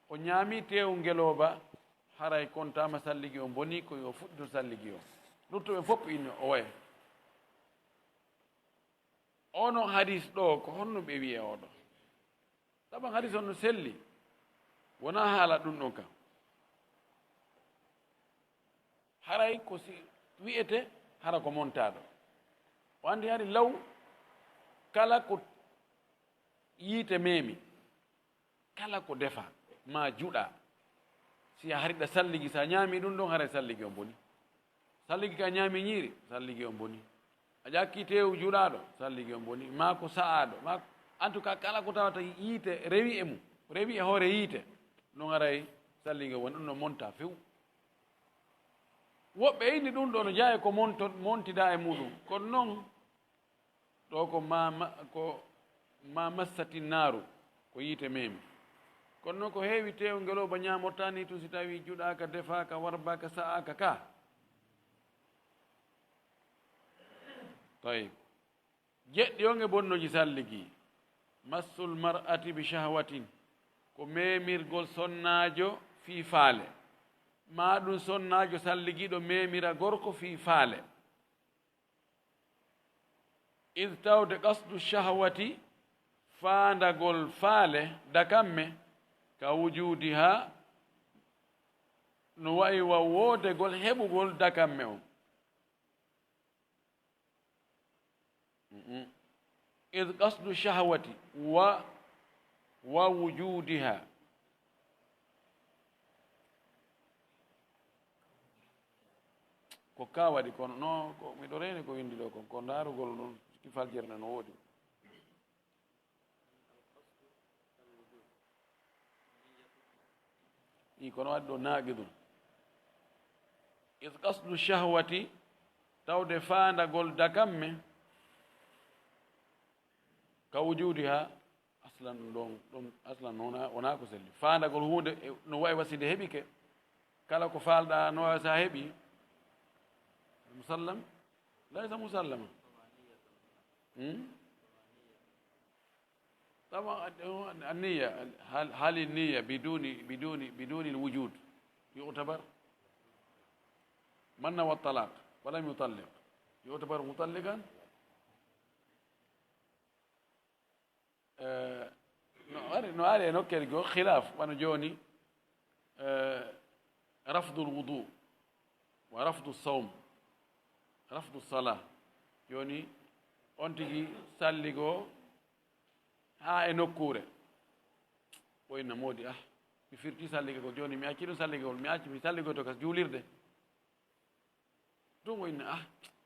o ñaami teewu ngelooba, haray kontaama salligi on boni, ko yo fuɗɗito salligi on. Luttuɓe fof ino o waya. Ono hadis ɗo, ko honno ɓe wi'e oɗo? Sabu hadis on no selli, wonaa haala ɗum ɗon kam. Haray ko si wi'ete, hara ko montaaɗo. O anndi hari law, kala ko yiite meemi, kala ko defa, ma juɗa, si a hari ɗa salligi, sa ñaami ɗum ɗon, haray salligi on boni. Salligi ka ñaami ñiiri, salligi on boni. A ƴakki teewu juɗaaɗo, salligi on boni. Ma ko sa'aaɗo, ma, en tout cas, kala ko tawata yiite rewi e mum, rewi e hoore yiite, non haray salligi on boni, ɗum no monta few. Woɓɓe inni ɗum ɗo no jeyaa ko monto-, montida e muɗum. Kono non, ɗo ko ma, ma, ko ma massati naaru, ko yiite meemi. Kono non ko heewi teewu ngelooba ñaamorta ni tun si tawi juɗaaka, defaaka, warbaaka, sa'aaka ka. Tayyib. Jeɗɗi on e bonnoji salligi. Massul mar'ati bi shahwatin. ko memirgol sonnaajo fii faale, maa ɗum sonnaajo salligiiɗo memira gorko fii faale. Id tawde qasdu shahwati, faandagol faale dakamme, ka wujuudiha, no wa'i wa woodegol heɓugol dakamme on. Mm-mm. Id qasdu shahwati wa, wa wujudiha. Ko ka waɗi, kono no, ko miɗo reeni ko windi ɗo kon, ko ndaarugol ɗum, ki faljere no woodi. I kono waɗi ɗo naaqidun. Is qasdu shahwati, tawde faandagol dakamme, ka wujudiha, aslan ɗum ɗon, ɗum aslan wona, wona ko selli. Faandagol huunde, e, no wawi wasinde heɓike. Kala ko faalɗa, no wawi sa heɓi. Musallam? Laysa musallama. Hmm? طبعا، النية، هل، هل النية بدون، بدون، بدون الوجود يعتبر؟ من نوى الطلاق ولم يطلق يعتبر مطلقا؟ Eh, no ari, no ari e nokkeeli goo, khilaaf, wano jooni, eh, rafdul wudu wa rafdu sawm, rafdu sala. Jooni, on tigi salligoo haa e nokkuure. O inna moodi, ah, mi firti sallige ko jooni, mi acci ɗum salligol, mi acci mi salligoto ka juulirde. Ɗum o inna, ah,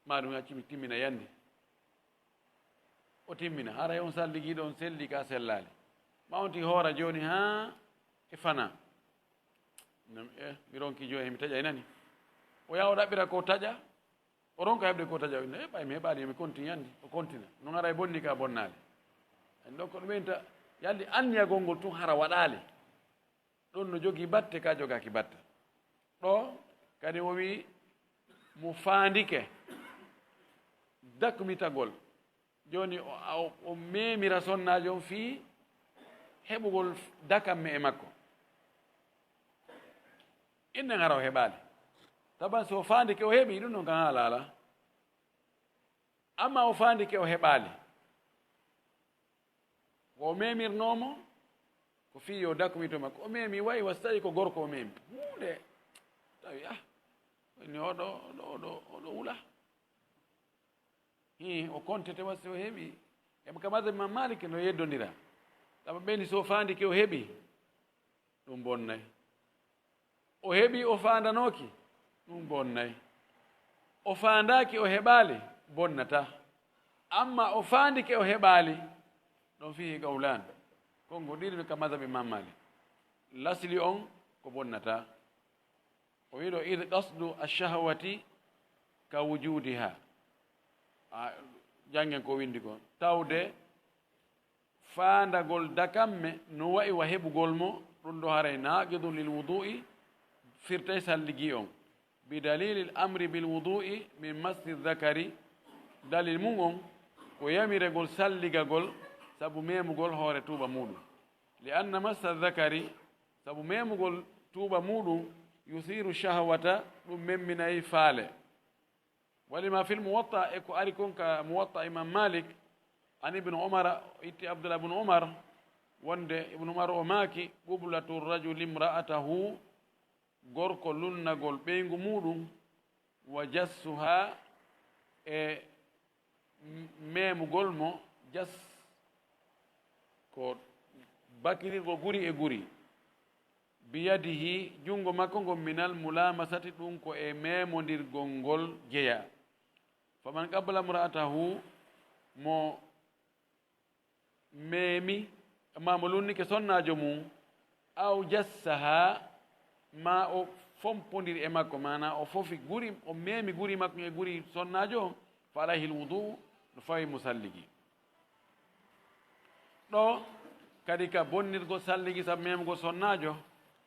maa ɗum acci mi timmina yande. O timmina, haray on salligiiɗo on selli ka sellaali. Ma on tigi hoora jooni haa e fana. Nam, eh, mi ronki jooni, mi taƴay nani. O yaha o ɗaɓɓira ko taƴa, o ronka heɓde ko taƴa, o inna, eh, ɓay mi heɓaali, mi kontiniyandi, o kontina. Non haray bonni ka bonnaali. Ani ɗon ko ɗum enta, yalli anniyagol ngol tun hara waɗaali. Ɗon no jogii batte, ka jogaaki batte. Ɗo kadi o wi'i mo faandike dakmitagol. Jooni o, o, o memira sonnaajo on fii heɓugol dakamme e makko. Innen hara o heɓaali. Taban so o faandike o heɓi, ɗum ɗon kan haala alaa. Amma o faandike o heɓaali. Ko o memirnoo mo, ko fii yo dakmito makko. O memi, wayi wa so tawi ko gorko o memi. Huunde. Tawi, ah, woni oɗo, oɗo, oɗo, oɗo wula. Hii, o kontete wa si o heɓi. E ka mazhab Imam Malik no yeddondira. Tawa ɓeni so faandike o heɓi, ɗum bonnay. O heɓi, o faandanooki, ɗum bonnay. O faandaaki, o heɓaali, bonnataa. Amma o faandike, o heɓaali, ɗon fihi qawlan. Konngo ɗiɗi ka mazhab Imam Malik. Lasli on ko bonnataa. O wi'i ɗo, id qasdu ash-shahwati ka wujudiha. A, janngen ko windi kon. Tawde faandagol dakamme no wa'i wa heɓugol mo, ɗum ɗo haray naaqidun lil wudu'i, firtay salligi on. Bi dalilil amri bil wudu'i min massi dhakari, dalil mum on ko yamiregol salligagol sabu memugol hoore tuuba muuɗum. Li anna massa dhakari, sabu memugol tuuba muuɗum, yusiru shahwata, ɗum memminay faale. Walima fil Muwatta, e ko ari kon ka Muwatta Imam Malik, an Ibnu Umar, itti Abdullah ibnu Umar, wonde Ibnu Umar o maaki, qublatu rajuli imra'atahu, gorko lunnagol ɓeyngu muuɗum, wa jassuha, e m-, memugol mo, jas ko bakirirgol guri e guri. Biyadihi, junngo makko ngon, minal mulamasati, ɗum ko e memondirgol ngol jeya. Faman qabala imra'atahu, mo memi, ma mo lunnike sonnaajo mum, aw jassaha, ma o fompondiri e makko, maana o fofi guri, o memi guri makko e guri sonnaajo on, fa alayhi alwudu, no fawi mo salligi. Ɗo kadi ka bonnirgol salligi sabu memugol sonnaajo,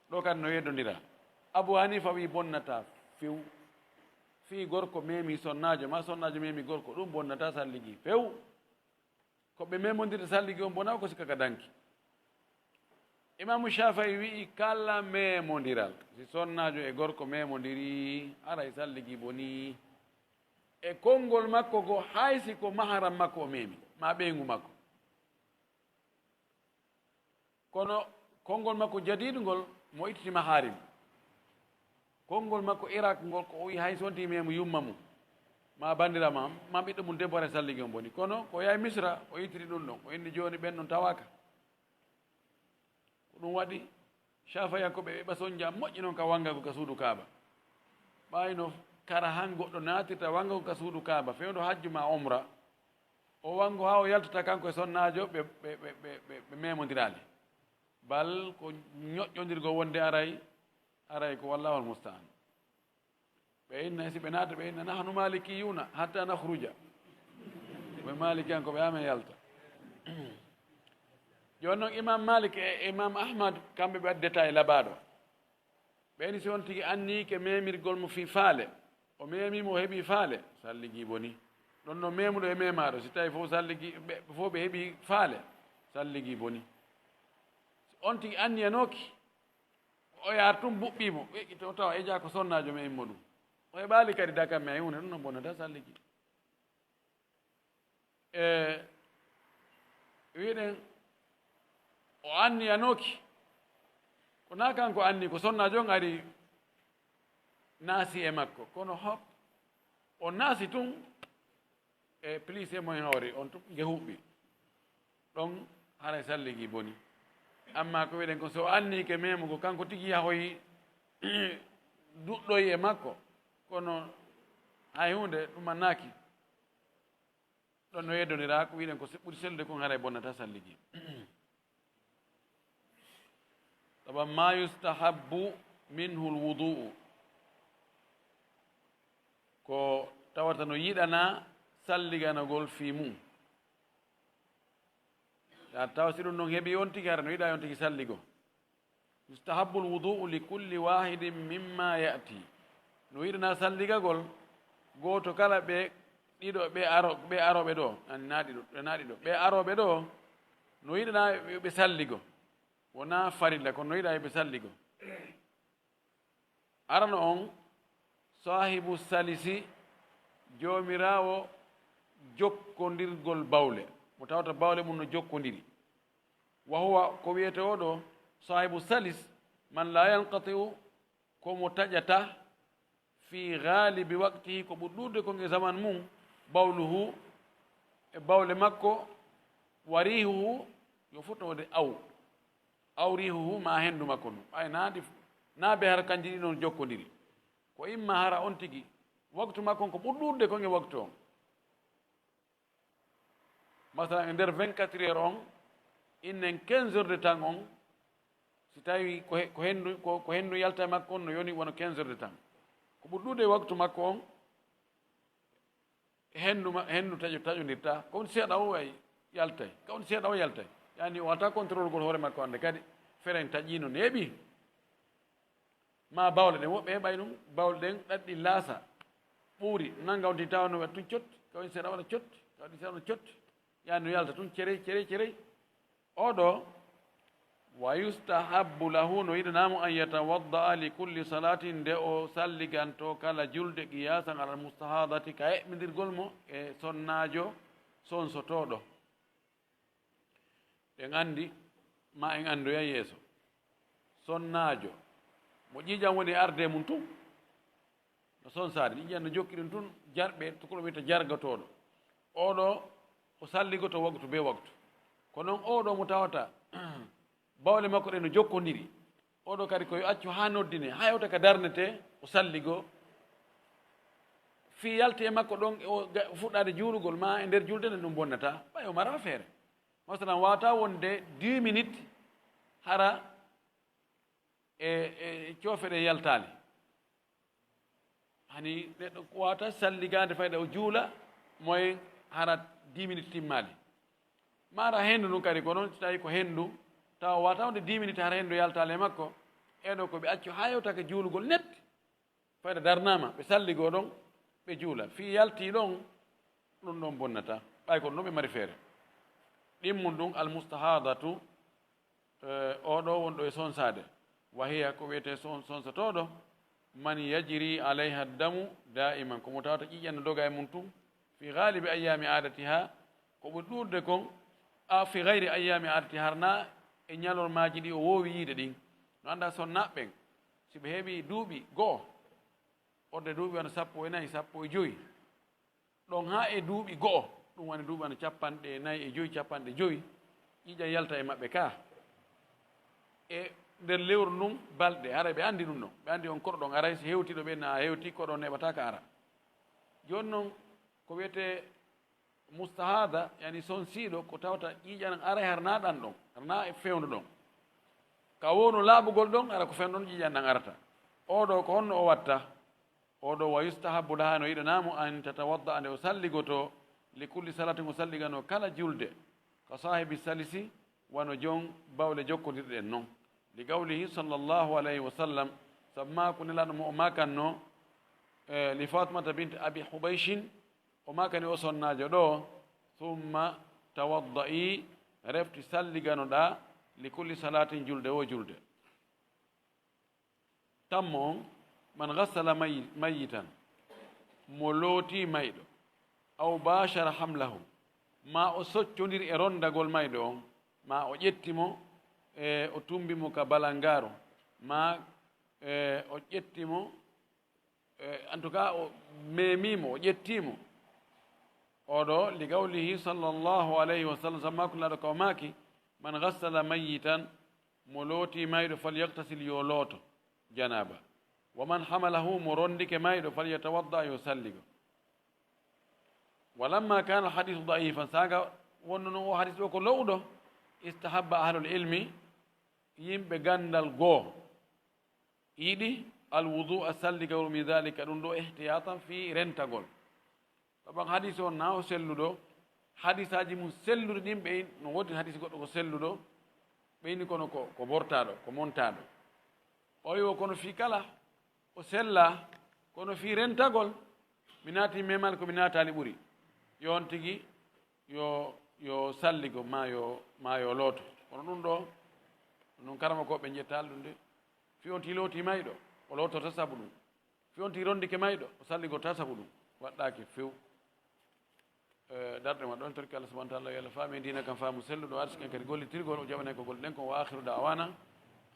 ɗo kadi no yeddondira. Abu Hanifa wi bonnataa few. Fii gorko memi sonnaajo, ma sonnaajo memi gorko, ɗum bonnataa salligi few. Ko ɓe memondirta salligi on bona ko sikka ka danki. Imaamu Shaafa'i wi'i, kala meemondiral, si sonnaajo e gorko meemondiri, haray salligi bonii. E konngol makko go, hay si ko maharam makko o meemi, maa ɓeyngu makko. Kono konngol makko jadiid ngol, mo ittiti maharim. Konngol makko Irak ngol, ko o wi'i hay so wonti meemu yumma mum, maa banndiraa ma, maa ɓiɗɗo mum debbo, haray salligi on bonii. Kono ko yahi Misra, o ittiti ɗum ɗon. O inni jooni ɓen ɗon tawaaka. Ko ɗum waɗi, Shaafiyankooɓe ɓe ɓasonja moƴƴi noon ka wanngago ka suudu Kaaba. Ɓayno karahan goɗɗo naatirta wanngago ka suudu Kaaba, fewndo hajju maa umra, o wanngo haa o yaltata kanko e sonnaajo, ɓe, ɓe, ɓe, ɓe, ɓe, ɓe memondiraali. Bal ko ñoƴƴondirgo wonde aray, aray ko, wallahul musta'an. Ɓe inna, si ɓe naata, ɓe inna, "Nahnu malikiyuna hatta nakhruja." Ɓe maalikiyankooɓe haa men yalta. Jooni noon, Imam Malik e Imam Ahmad, kamɓe ɓe waɗi détail labaaɗo. Ɓe ni si on tigi anniike memirgol mo fii faale, o memi mo, o heɓi faale, salligi boni. Ɗon no memuɗo e memaaɗo, si tawi fof salligi, ɓe fof ɓe heɓi faale, salligi boni. Si on tigi anniyanooki, o yaar tun buɓɓii mo, ɓe to tawa e jaa ko sonnaajo me immo ɗum. O heɓaali kadi dakam me hay huunde, ɗum no bonnata salligi. E wiɗen o anniyanooki, ko naa kanko anni, ko sonnaajo on ari naasi e makko, kono hop, o naasi tun e plise mo e hoore on tun, nge huɓɓi. Ɗon haray salligi boni. Amma ko wiɗen ko so o anniike memugo, kanko tigi yahoyi duɗɗoyi e makko, kono hay huunde ɗum annaaki. Ɗon no yeddondiraa ko wiɗen ko se-, ɓuri sellude kon haray bonnata salligi. Tawa ma yustahabbu minhu lwudu'u, ko tawata no yiɗanaa salliganagol fii mum. Ya tawa si ɗum non heɓi on tigi, hara no yiɗaa on tigi salligo. Yustahabbu lwudu'u li kulli wahidin mimma ya'ti. No yiɗanaa salligagol gooto kala ɓe ɗiɗo ɓe aro-, ɓe arooɓe ɗo, ani naa ɗiɗo, ɓe naa ɗiɗo. Ɓe arooɓe ɗo, no yiɗanaa ɓe, ɓe salligo. Wonaa farilla, kono no yiɗaa ɓe salligo. Arano on, saahibu salisi, joomiraawo jokkondirgol bawle, mo tawata bawle mum no jokkondiri. Wa huwa, ko wiyetee oo ɗoo, saahibu salis, man laa yanqati'u, ko mo taƴataa, fii gaalibi waqtihi, ko ɓuri ɗuuɗude kon e zaman mum, bawluhu, e bawle makko, wa riihuhu, yo fotno wonde aw, aw riihuhu, maa henndu makko ndun. Ɓay naa ɗi, naa be hara kanji ɗiɗi non jokkondiri. Ko imma hara on tigi, waktu makko on ko ɓuri ɗuuɗude kon e waktu on. Masalan, e nder vingt-quatre heures on, innen quinze heures de temps on, si tawi ko he-, ko henndu, ko, ko henndu yalta e makko on, no yoni wona quinze heures de temps. Ko ɓuri ɗuuɗude e waktu makko on, henndu ma-, henndu taƴo-, taƴondirta. Ko on seeɗa o way yaltay. Ko on seeɗa o yaltay. Yani o wata contrôle gol hoore makko hannde kadi. Feren taƴino neeɓi. Ma bawle ɗen, woɓɓe heɓay ɗum, bawle ɗen ɗaɗɗi laasa, ɓuuri, nanga on tigi tawa no waɗi tun cotti, ka on seeɗa waɗa cotti, ka on seeɗa waɗa cotti, yani no yalta tun cerey, cerey, cerey. Oo ɗoo, wa yustahabbu lahu, no yiɗanaa mo, an yatawadda'a li kulli salatin, nde o salliganto kala julde, qiyasan alal mustahadati, ka eɓɓindirgol mo e sonnaajo sonsotooɗo. En anndi, ma en anndoyay yeeso. Sonnaajo, mo ƴiiƴam woni e arde mum tun, no sonsaade, ƴiiƴam no jokki ɗum tun, jarɓe, to ko ɗum wiyta jargotooɗo. Oo ɗoo, o salligoto waktu be waktu. Ko non oo ɗoo mo tawata, bawle makko ɗen no jokkondiri. Oo ɗoo kadi ko yo accu haa noddine, haa hewta ka darnetee, o salligo. Fii yalti e makko ɗon, o ga-, fuɗɗaade juulugol, ma e nder julde nden ɗum bonnataa, ɓay o maraa feere. Masalan, waawataa wonde dix minutes hara e, e coofe ɗe yaltaali. Hani neɗɗo waawataa salligaade fayda o juula, moyen hara dix minutes timmaali. Maara henndu ndun kadi ko non, si tawi ko henndu, tawa waawataa wonde dix minutes hara henndu yaltaali e makko, ee ɗoo ko ɓe accu haa yewta ka juulugol net. Fayda darnaama, ɓe salligoo ɗon, ɓe juula. Fii yaltii ɗon, ɗum ɗon bonnataa. Ɓay ko ɗum ɓe mari feere. Ɗimmun ɗum, almustahadatu, Eh, oɗo wonɗo e sonsaade. Wa hiya, ko wiyetee son-, sonsotooɗo, man yajri alayha damu daiman, ko mo tawata ƴiiƴan no doga e mum tun, fi galibi ayyami adatiha, ko ɓuri ɗuuɗude kon, a fi gayri ayyami adatiha, harna e ñalormaaji ɗi o woowi yiide ɗin. No annda sonnaaɓe ɓen, si ɓe heɓi duuɓi go'o, ɓurde duuɓi wano sappo e nayi, sappo e jowi, ɗon haa e duuɓi go'o, ɗum woni duuɓi wano capanɗe nayi e jowi, capanɗe jowi, ƴiiƴan yalta e maɓɓe ka. E nder lewru ndun balɗe, haray ɓe anndi ɗum ɗon. Ɓe anndi on koɗo ɗon aray, si hewtii ɗo ɓe na hewtii, koɗo neɓataa ka ara. Jooni non, ko wiyetee mustahada, yani sonsiiɗo, ko tawata ƴiiƴan aray harna ɗan ɗon, harna e fewndo ɗon. Ka wowno laaɓugol ɗon, ara ko fewndo ɗon ƴiiƴan ɗan arata. Oo ɗoo ko honno o watta? Oo ɗoo, wa yustahabbu laha, no yiɗanaa mo, an tatawadda, nde o salligotoo, li kulli salatin, o salliganoo kala julde, ka saahibi salisi, wano jon bawle jokkondirɗe ɗen non. Li qawlihi sallallahu alayhi wa sallam, sabu maaku Nelaaɗo mo o maakannoo, eh, li Fatimata bint Abi Hubayshin, o maakani o sonnaajo ɗoo, summa tawadda'i, refti salliganoɗaa, li kulli salatin, julde woo julde. Tammo on, man ghassala mayi-, mayyitan, mo lootii mayɗo, aw baashara hamlahu, maa o soccondiri e ronndagol mayɗo on, maa o ƴetti mo, e o tummbi mo ka balangaaru, maa, e o ƴetti mo, e, en tout cas, o meemii mo, o ƴettii mo. Oo ɗoo, li qawlihi sallallahu alayhi wa sallam, sabu maaku Nelaaɗo ka o maaki, man ghassala mayyitan, mo lootii mayɗo, falyagtasil, yo looto janaaba. Wa man hamalahu, mo ronndike mayɗo, falyatawadda, yo salligo. Wa lamma kana alhadisu daifan, saaga wonno non o hadis ɗoo ko lo'uɗo, istahabba ahlul ilmi, yimɓe ganndal goo, yiɗi alwudu'a, salligawol, min dhalika, ɗum ɗoo, ihtiyatan, fii rentagol. Sabu hadis on na o selluɗo, hadisaaji mum selluɗi ɗin ɓe in-, no woodi hadis goɗɗo ko selluɗo, ɓe ini kono ko, ko bortaaɗo, ko montaaɗo. O wi o kono fii kala o sella, kono fii rentagol, mi naati memal ko mi naataali ɓuri. Yo on tigi yo, yo salligo, maa yo, maa yo looto. Kono ɗum ɗoo, ɗum karamokooɓe njettaali ɗum de. Fii on tigi lootii mayɗo, o lootorta sabu ɗum. Fii on tigi ronndike mayɗo, o salligorta sabu ɗum. Waɗɗaaki few. Eh, darɗe ma ɗon, torki Allah subhanahu wa ta'ala, yo Allah faami diina kan faamu selluɗo, arsiken kadi gollitirgol, o jaɓane ko golɗen kon. Wa akhiru da'wana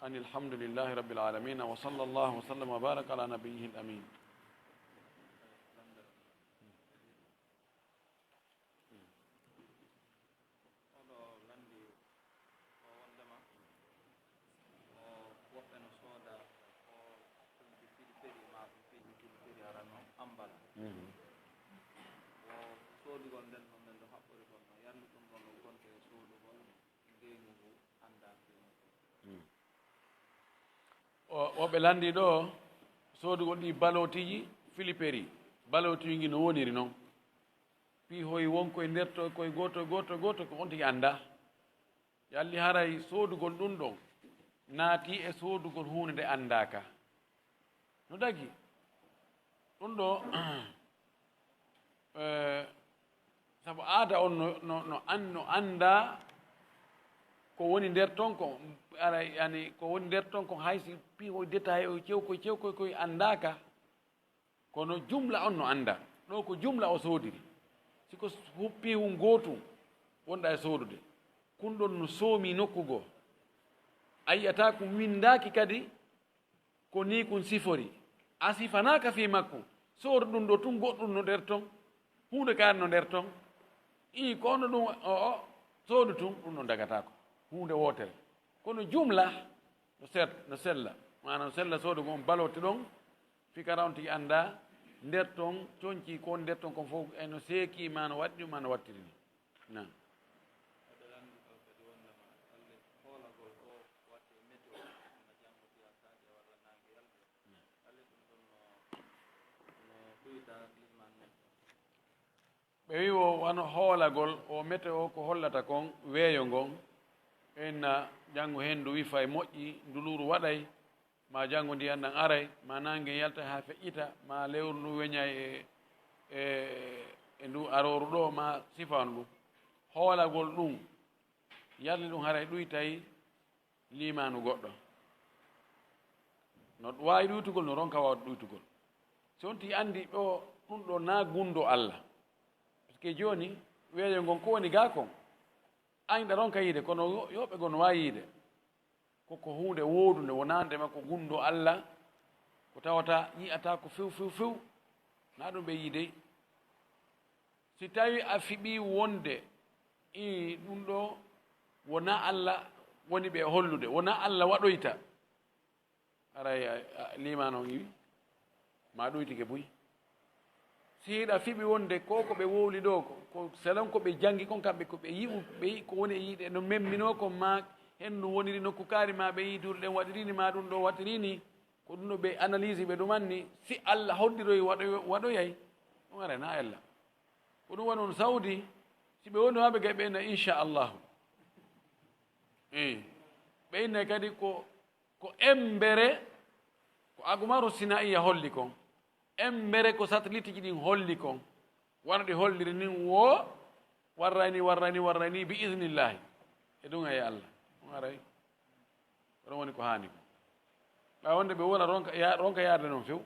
anil hamdulillahi rabbil alamin. Wa sallallahu wa sallam wa baraka ala nabiyyihil amin. Oɗo lanndi o wondema o woɓɓe no sooda o piiji pili peri ma ɗum piiji pili peri arano ambala. Mhm. O soodugol nden ɗon nden ɗo haɓɓori kon no yarni ɗum ɗon no gonte e soodugol ngeygu ngu annda ngeygu. Mhm. O, woɓɓe lanndi ɗo soodugol ɗi balootiji filiperi. Balootiji ngi no woniri noon. Piihoy won koye nder to, koye gooto, gooto, gooto, ko on tigi anndaa. Yalli haray soodugol ɗum ɗon naati e soodugol huunde nde anndaaka. No dagi? Ɗum ɗo, eh, sabu aada on no, no, no an-, no anndaa ko woni nder ton ko, ara, yani, ko woni nder ton ko hay si piihoy détail o cewkoy, cewkoy koye anndaaka. Kono jumla on no anndaa. Ɗo ko jumla o soodiri. Si ko hu-, piihu ngootu wonɗa e soodude, kun ɗon no soomi nokku goo. A yi'ataa kun winndaaki kadi ko nii kun sifori. A sifanaaka fii makku. Soodu ɗum ɗo tun, goɗɗum no nder ton. Huunde kaari no nder ton. Ii, ko honno ɗum o, o soodu tun, ɗum ɗon dagataako. Huunde wootere. Kono jumla no ser-, no sella. Maanaam sella soodu ngon baloti ɗon. Fii kara on tigi anndaa nder ton, conci kon nder ton kon fof, e no seeki, maa no waɗi ɗum, maa no waɗtiri ni. Naam. Eɓe lanndi ɗo kadi wonndema ɗalle hoolagol o waɗde e météo, na janngo fiya saɗe walla naange yalde. Ɗalle ɗum ɗon no, no ɗuyda liman neɗɗo. Ɓe wi o wano hoolagol o météo ko hollata kon weeyo ngon. Ɓe inna janngo henndu wifay moƴƴi, nduluuru waɗay, maa janngo ndiyan ɗan aray, maa naange yaltay haa feƴƴita, maa lewru ndu weñay e, e, e ndu arooru ɗo, maa sifa on ɗum. Hoolagol ɗum, yalli ɗum haray ɗuytay Liimaanu goɗɗo no waawi ɗuytugol, no ronka waawde ɗuytugol. Si on tigi anndi ɗo, ɗum ɗo na gunndo Allah. Parce que jooni, weeyo ngon ko woni gaa kon, añɗa ronka yiide, kono yo-, yoɓɓe goo no waawi yiide. Ko, ko huunde woodunde, wonaa ndema ko gunndo Allah, ko tawata yi'ata ko few, few, few. Na ɗum ɓe yiidey. Si tawi a fiɓii wonde, ii, ɗum ɗo wonaa Allah woni ɓe hollude, wonaa Allah waɗoyta. Aray, a, a, liimaan on iwi, ma ɗuytike buy. Si hiɗa fiɓi wonde ko, ko ɓe wowli ɗo, ko, ko selon ko ɓe janngi kon, kamɓe ko ɓe yi'u, ɓe yi-, ko woni e yi'ude no memminoo kon, ma hendu woniri nokku kaari, ma ɓe yi duule ɗen waɗirini, ma ɗum ɗo waɗirini, ko ɗum ɗo ɓe analyse ɓe ɗumanni, si Allah hoddiroy waɗoy-, waɗoyay, ɗum aray na Allah. Ko ɗum woni on Saudi, si ɓe woni waɓe gay ɓe na, inchallahu. Eyi. Ɓe inne kadi ko, ko embere, ko Agumaru Sinaiya holli kon. Embere ko satellite ji ɗin holli kon. Wano ɗi holliri nin wo warray ni, warray ni, warray ni, bi idnillahi. E ɗum e Allah. Ɗum aray. Ko ɗum woni ko haani ko. Ɓay wonde ɓe wona ronka, ya-, ronka yaade non few.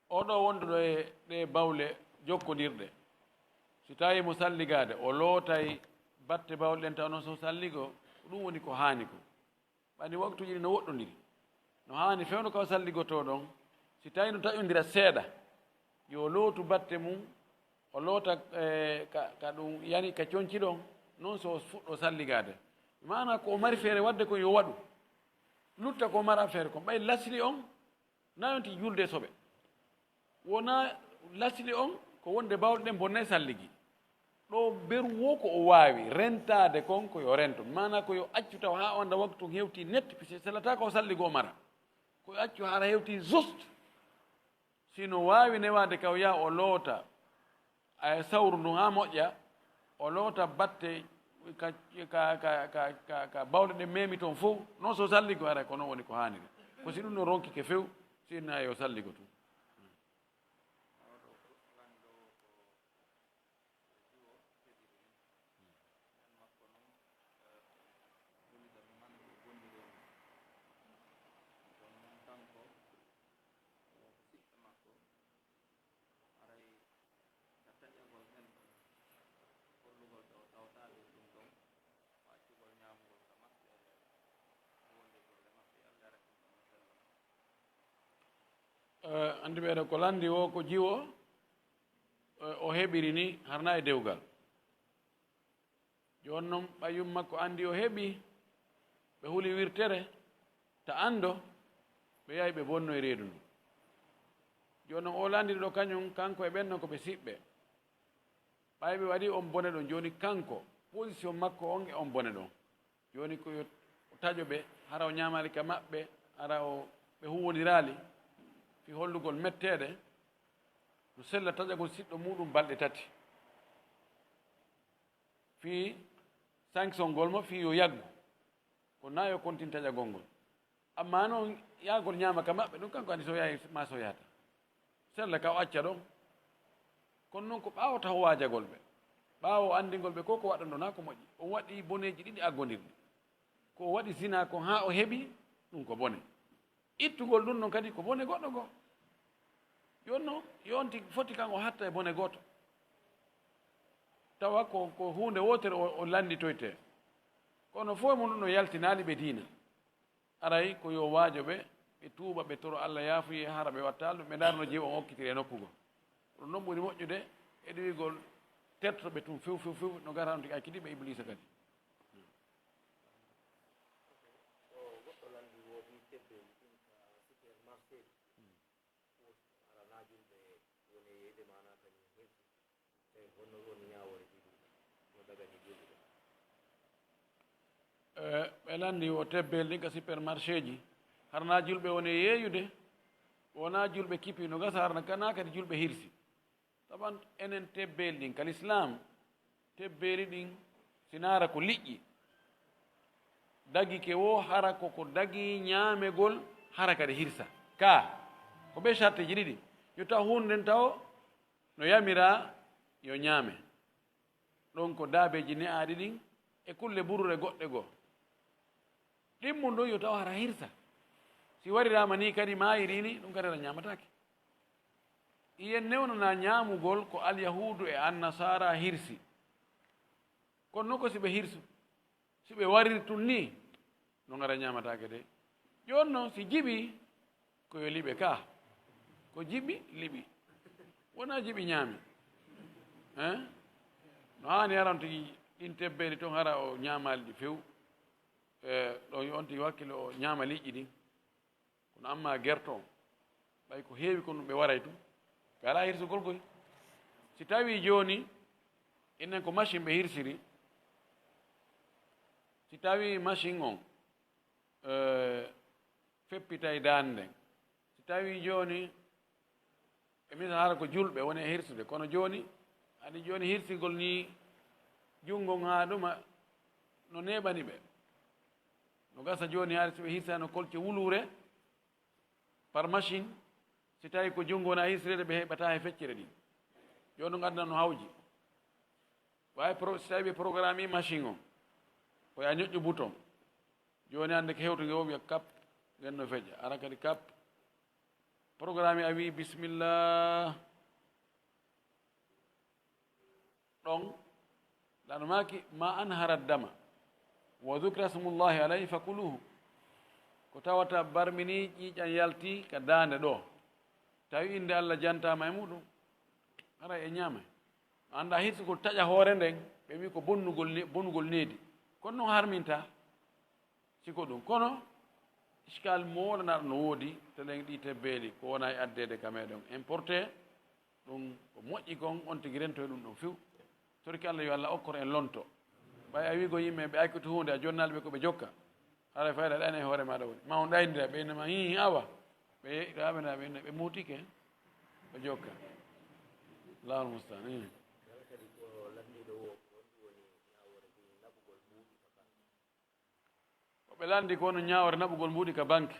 Oɗo wonduɗo e ɗe bawle jokkondirɗe, si tawi mo salligaade, o lootay batte bawle ɗen, taw noon so salligo, ko ɗum woni ko haani ko. Ɓayni waktuuji ɗi no woɗɗondiri. No haani fewndo ka o salligotoo ɗon, si tawi no taƴondira seeɗa, yo lootu batte mum, o loota, eh, ka, ka ɗum yani ka conci ɗon, noon so o fuɗɗo salligaade. Maanaa ko o mari feere waɗde kon yo waɗu. Lutta ko mara feere kon. Ɓay lasli on, na yonti julde soɓe. Wona lasli on, ko wonde bawɗe ɗen bonnay salligi. Ɗo beru wo ko o waawi rentaade kon, ko yo rento. Maanaa ko yo accu tawa haa o annda waktu hewti net, puisque sellata ko o salligo mara. Ko yo accu hara hewti juste. Si no waawi newaade ka o yaha o loota, ay sawru ndun haa moƴƴa, o loota batte ka, ka, ka bawɗe ɗen memi ton fow. Non so salligo ara ko non woni ko haaniri. Ko si ɗum no ronkike few, si inna yo salligo tun. Eh, anndi ɓeeɗo ko lanndi wo ko jiwo, eh, o heɓiri ni harna e dewgal. Jooni non ɓay yumma makko anndi o heɓi, ɓe huli wirtere, ta anndo, ɓe yahi ɓe bonnoy reedu ndu. Jooni non o lanndi ɗo kañum, kanko e ɓen non ko ɓe siɓɓe. Ɓay ɓe waɗi on bone ɗon, jooni kanko, position makko on e on bone ɗon. Jooni ko yo o taƴo ɓe, hara o ñaamaali ka maɓɓe, hara o, ɓe huwwondiraali, fii hollugol metteede, no sella taƴagol siɗɗo muuɗum balɗe tati. Fii sanction ngol mo, fii yo yaggu. Ko na yo kontin taƴagol ngol. Amma non, yaagol ñaama ka maɓɓe, ɗum kanko anndi so yahi, ma so yahata. Sella ka o acca ɗon. Kono non ko ɓaawo taho waajagol ɓe. Ɓaawo anndingol ɓe ko ko waɗanɗo na ko moƴƴi. On waɗi boneeji ɗiɗi aggondirɗi. Ko o waɗi zina kon haa o heɓi, ɗum ko bone. Ittugol ɗum non kadi ko bone goɗɗo goo. Jooni non, yonti foti kan o hatta e bone gooto. Tawa ko, ko huunde wootere o, o lannditoyte. Kono fof e mum ɗum no yaltinaali ɓe diina. Aray ko yo waajo ɓe, ɓe tuuba, ɓe toro Allah yaafuye, hara ɓe wattaali ɗum, ɓe ndaara no jeew on okkitiri e nokku goo. Ɗum non ɓuri moƴƴude e ɗiwigol tertoɓe tun few, few, few, no gata on tigi accidi ɓe Ibliisa kadi. Ɗo goɗɗo lanndi woodi tebbeeli ɗin ka supermarché ji. Woodi ɗum hara na julɓe woni e yeyde maanaa kañum hersi. Tawi honno ɗum woni ñaawoore julɓe? No dagani julɓe? Eh, ɓe lanndi o tebbeeli ɗin ka supermarché ji. Hara na julɓe woni e yeeyude. Wona julɓe kipi no gasa, hara na kana kadi julɓe hirsi. Taban enen tebbeeli ɗin ka lislaam, tebbeeli ɗin sinaara ko liƴƴi. Dagike wo hara ko, ko dagi ñaamegol, hara kadi hirsa. Ka, Ko bee sarteeji ɗiɗi. Yo taw huunde nden taw no yamiraa yo ñaame. Ɗon ko daabeeji ne'aaɗi ɗin e kulle burure goɗɗe goo. Ɗimmun ɗum yo taw hara hirsa. Si wariraama nii kadi maayirii nii, ɗum kadi hara ñaamataake. Iyen newnanaa ñaamugol ko Alyahuudu e Annasaara hirsi. Kono non ko si ɓe hirsu, si ɓe wariri tun nii, non hara ñaamataake de. Jooni non, si jiɓii, ko yo liɓe kaa. Ko jiɓi, liɓi. Wonaa jiɓi ñaami. Hein? No haani hara on tigi ɗin tebbeeli ton hara o ñaamaali ɗi few. E, ɗon yo on tigi wakkilo o ñaama liƴƴi ɗin. Kono amma gerto on, ɓay ko heewi ko ɗum ɓe waray tun, ɓe alaa hirsugol koy. Si tawii jooni, enen ko machine ɓe hirsiri, si tawii machine on, eh, feppitay daande nden, si tawii jooni, e misal hara ko julɓe woni e hirsude, kono jooni, andi jooni hirsugol nii junngo on haa ɗuma no neeɓani ɓe. No gasa jooni hari si ɓe hirsano kolce wuluure par machine, si tawi ko junngo wona hirsirede, ɓe heɓataa he feccere ɗin. Jooni ɗum aduna no hawji. Waawi pro-, si tawi ɓe programme machine on, ko ya ñoƴƴu bouton. Jooni hannde ko hewto nge o wiya kap, ngen no feƴƴa. Ara kadi kap, programme a wii bismillah. Ɗon, ɗan maaki, ma anhara dama, wa dhukira smullahi alayhi fakuluhu. Ko tawata barminii ƴiiƴan yalti ka daande ɗoo. Tawi innde Allah jantaama e muɗum, haray e ñaamay. Anndaa hirsugol taƴa hoore nden, ɓe wii ko bonnugol ne-, bonugol needi. Kono non harmintaa. Si ko ɗum. Kono, iskal moolanaɗo no woodi, telen ɗi tebbeeli, ko wona e addeede ka meɗen importé, ɗum ko moƴƴi kon, on tigi rentoy ɗum ɗon few. Torki Allah, yo Allah okkor en lonto. Ɓay a wiigo yimɓe ɓe acciti huunde, a jonnaali ɓe ko ɓe jokka. Haray fayda ɗan e hoore maaɗa woni. Ma on ɗaynira, ɓe innama, hii, awa. Ɓe, ɓe, ɓe, ɓe, ɓe muutike, ɓe jokka. Allahul mustaan. Ii. Ko ɓe lanndi ko no ñaawre naɓugol mbuuɗi ka banke.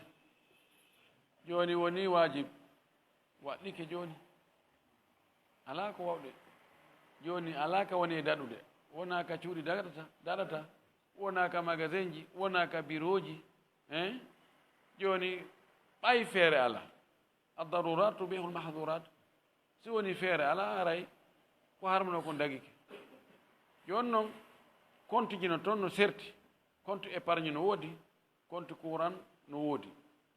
Jooni woni waajib, waɗɗike jooni. Alaa ko wawɗe. Jooni alaa ka woni e daɗude. Wonaa ka cuuɗi daɗata, daɗata. Wonaa ka magasinji, wonaa ka birooji. Hein? Jooni ɓay feere alaa. Ad-darurat tubihul mahdurat. Si woni feere alaa, haray ko harmano kon dagike. Jooni non, konti ji no ton no serti. Konti épargne no woodi, konti courant no woodi.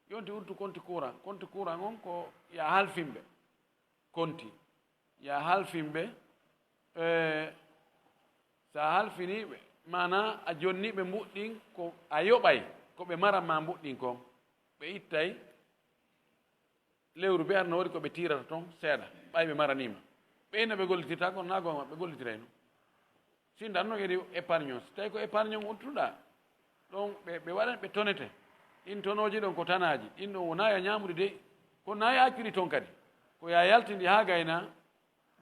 Yonti wurtu konti courant. Konti courant on ko ya halfimɓe. Konti ya halfimɓe. Eh, sa halfiniiɓe, maanaa a jonniiɓe mbuuɗi ɗin, ko a yoɓay ko ɓe maran ma mbuuɗi ɗin kon. Ɓe ittay lewru be arno woodi ko ɓe tiirata ton seeɗa, ɓay ɓe maraniima. Ɓe inna ɓe gollitirta, kono naa goonga ɓe gollitirayno. Si ndanno kadi épargne on, si tawi ko épargne on uttuɗaa, ɗon ɓe, ɓe waɗan, ɓe tonete. Ɗin tonooji ɗon ko tanaaji, ɗin ɗon wonaa ya ñaamude de, kono naa ya accuɗi ton kadi. Ko ya yaltindi haa gayna,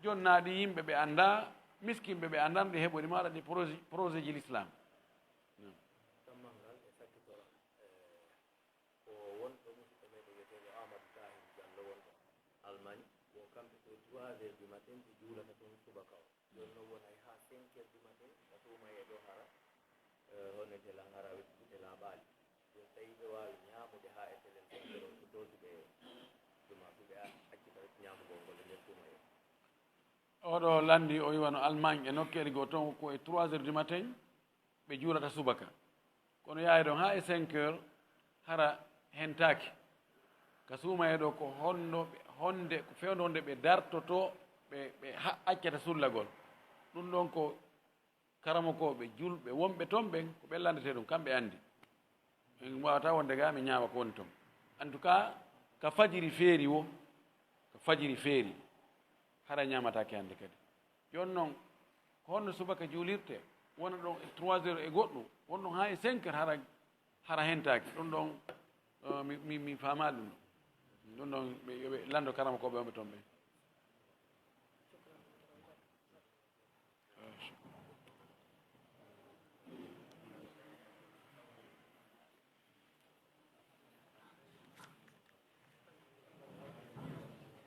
jonnaaɗi yimɓe ɓe anndaa, miskinɓe ɓe anndaa no ɗi heɓori, maa waɗa ɗi projet, projet ji l'islam. Kammal ngal e sakkitora, eh, ko wonɗo musidɗo meɗen wiyeteeɗo Amadou Tahir Diallo wonɗo Allemagne. Wo kamɓe ko trois heures du matin ɓe juulata toon subaka o. Jooni noon wonay haa cinq heures du matin, ka suumayee ɗo hara, eh, honete lan hara wettite laaɓaali. Jooni tawi ɓe waawi ñaamude haa e telen cinq heures o, ko toon ɓe juma, ɓe accita ñaamugol ngol e nder suumayee. Oɗo lanndi, o wiwano Allemagne e nokkeeli goo toon ko e trois heures du matin ɓe juulata subaka. Kono yahay ɗon haa e cinq heures, hara hentaaki. Ka suumayee ɗo ko honno ɓe, honde, ko fewndo honde ɓe dartotoo, ɓe, ɓe ha-, accata sullagol. Ɗum ɗon ko karamokooɓe julɓe wonɓe toon ɓen, ko ɓe lanndetee ɗum, kamɓe anndi. En waawataa wonde gaa mi ñaawa ko woni toon. En tout cas, ka fajiri feeri wo, ka fajiri feeri, hara ñaamataake hannde kadi. Jooni noon, ko honno subaka juulirtee? Wona ɗon e trois heures e goɗɗum, won ɗon haa e cinq heures, hara, hara hentaaki. Ɗum ɗon, eh, mi, mi, mi faamaali ɗum. Ɗum ɗon, ɓe, yo ɓe lanndo karamokooɓe wonɓe toon ɓe.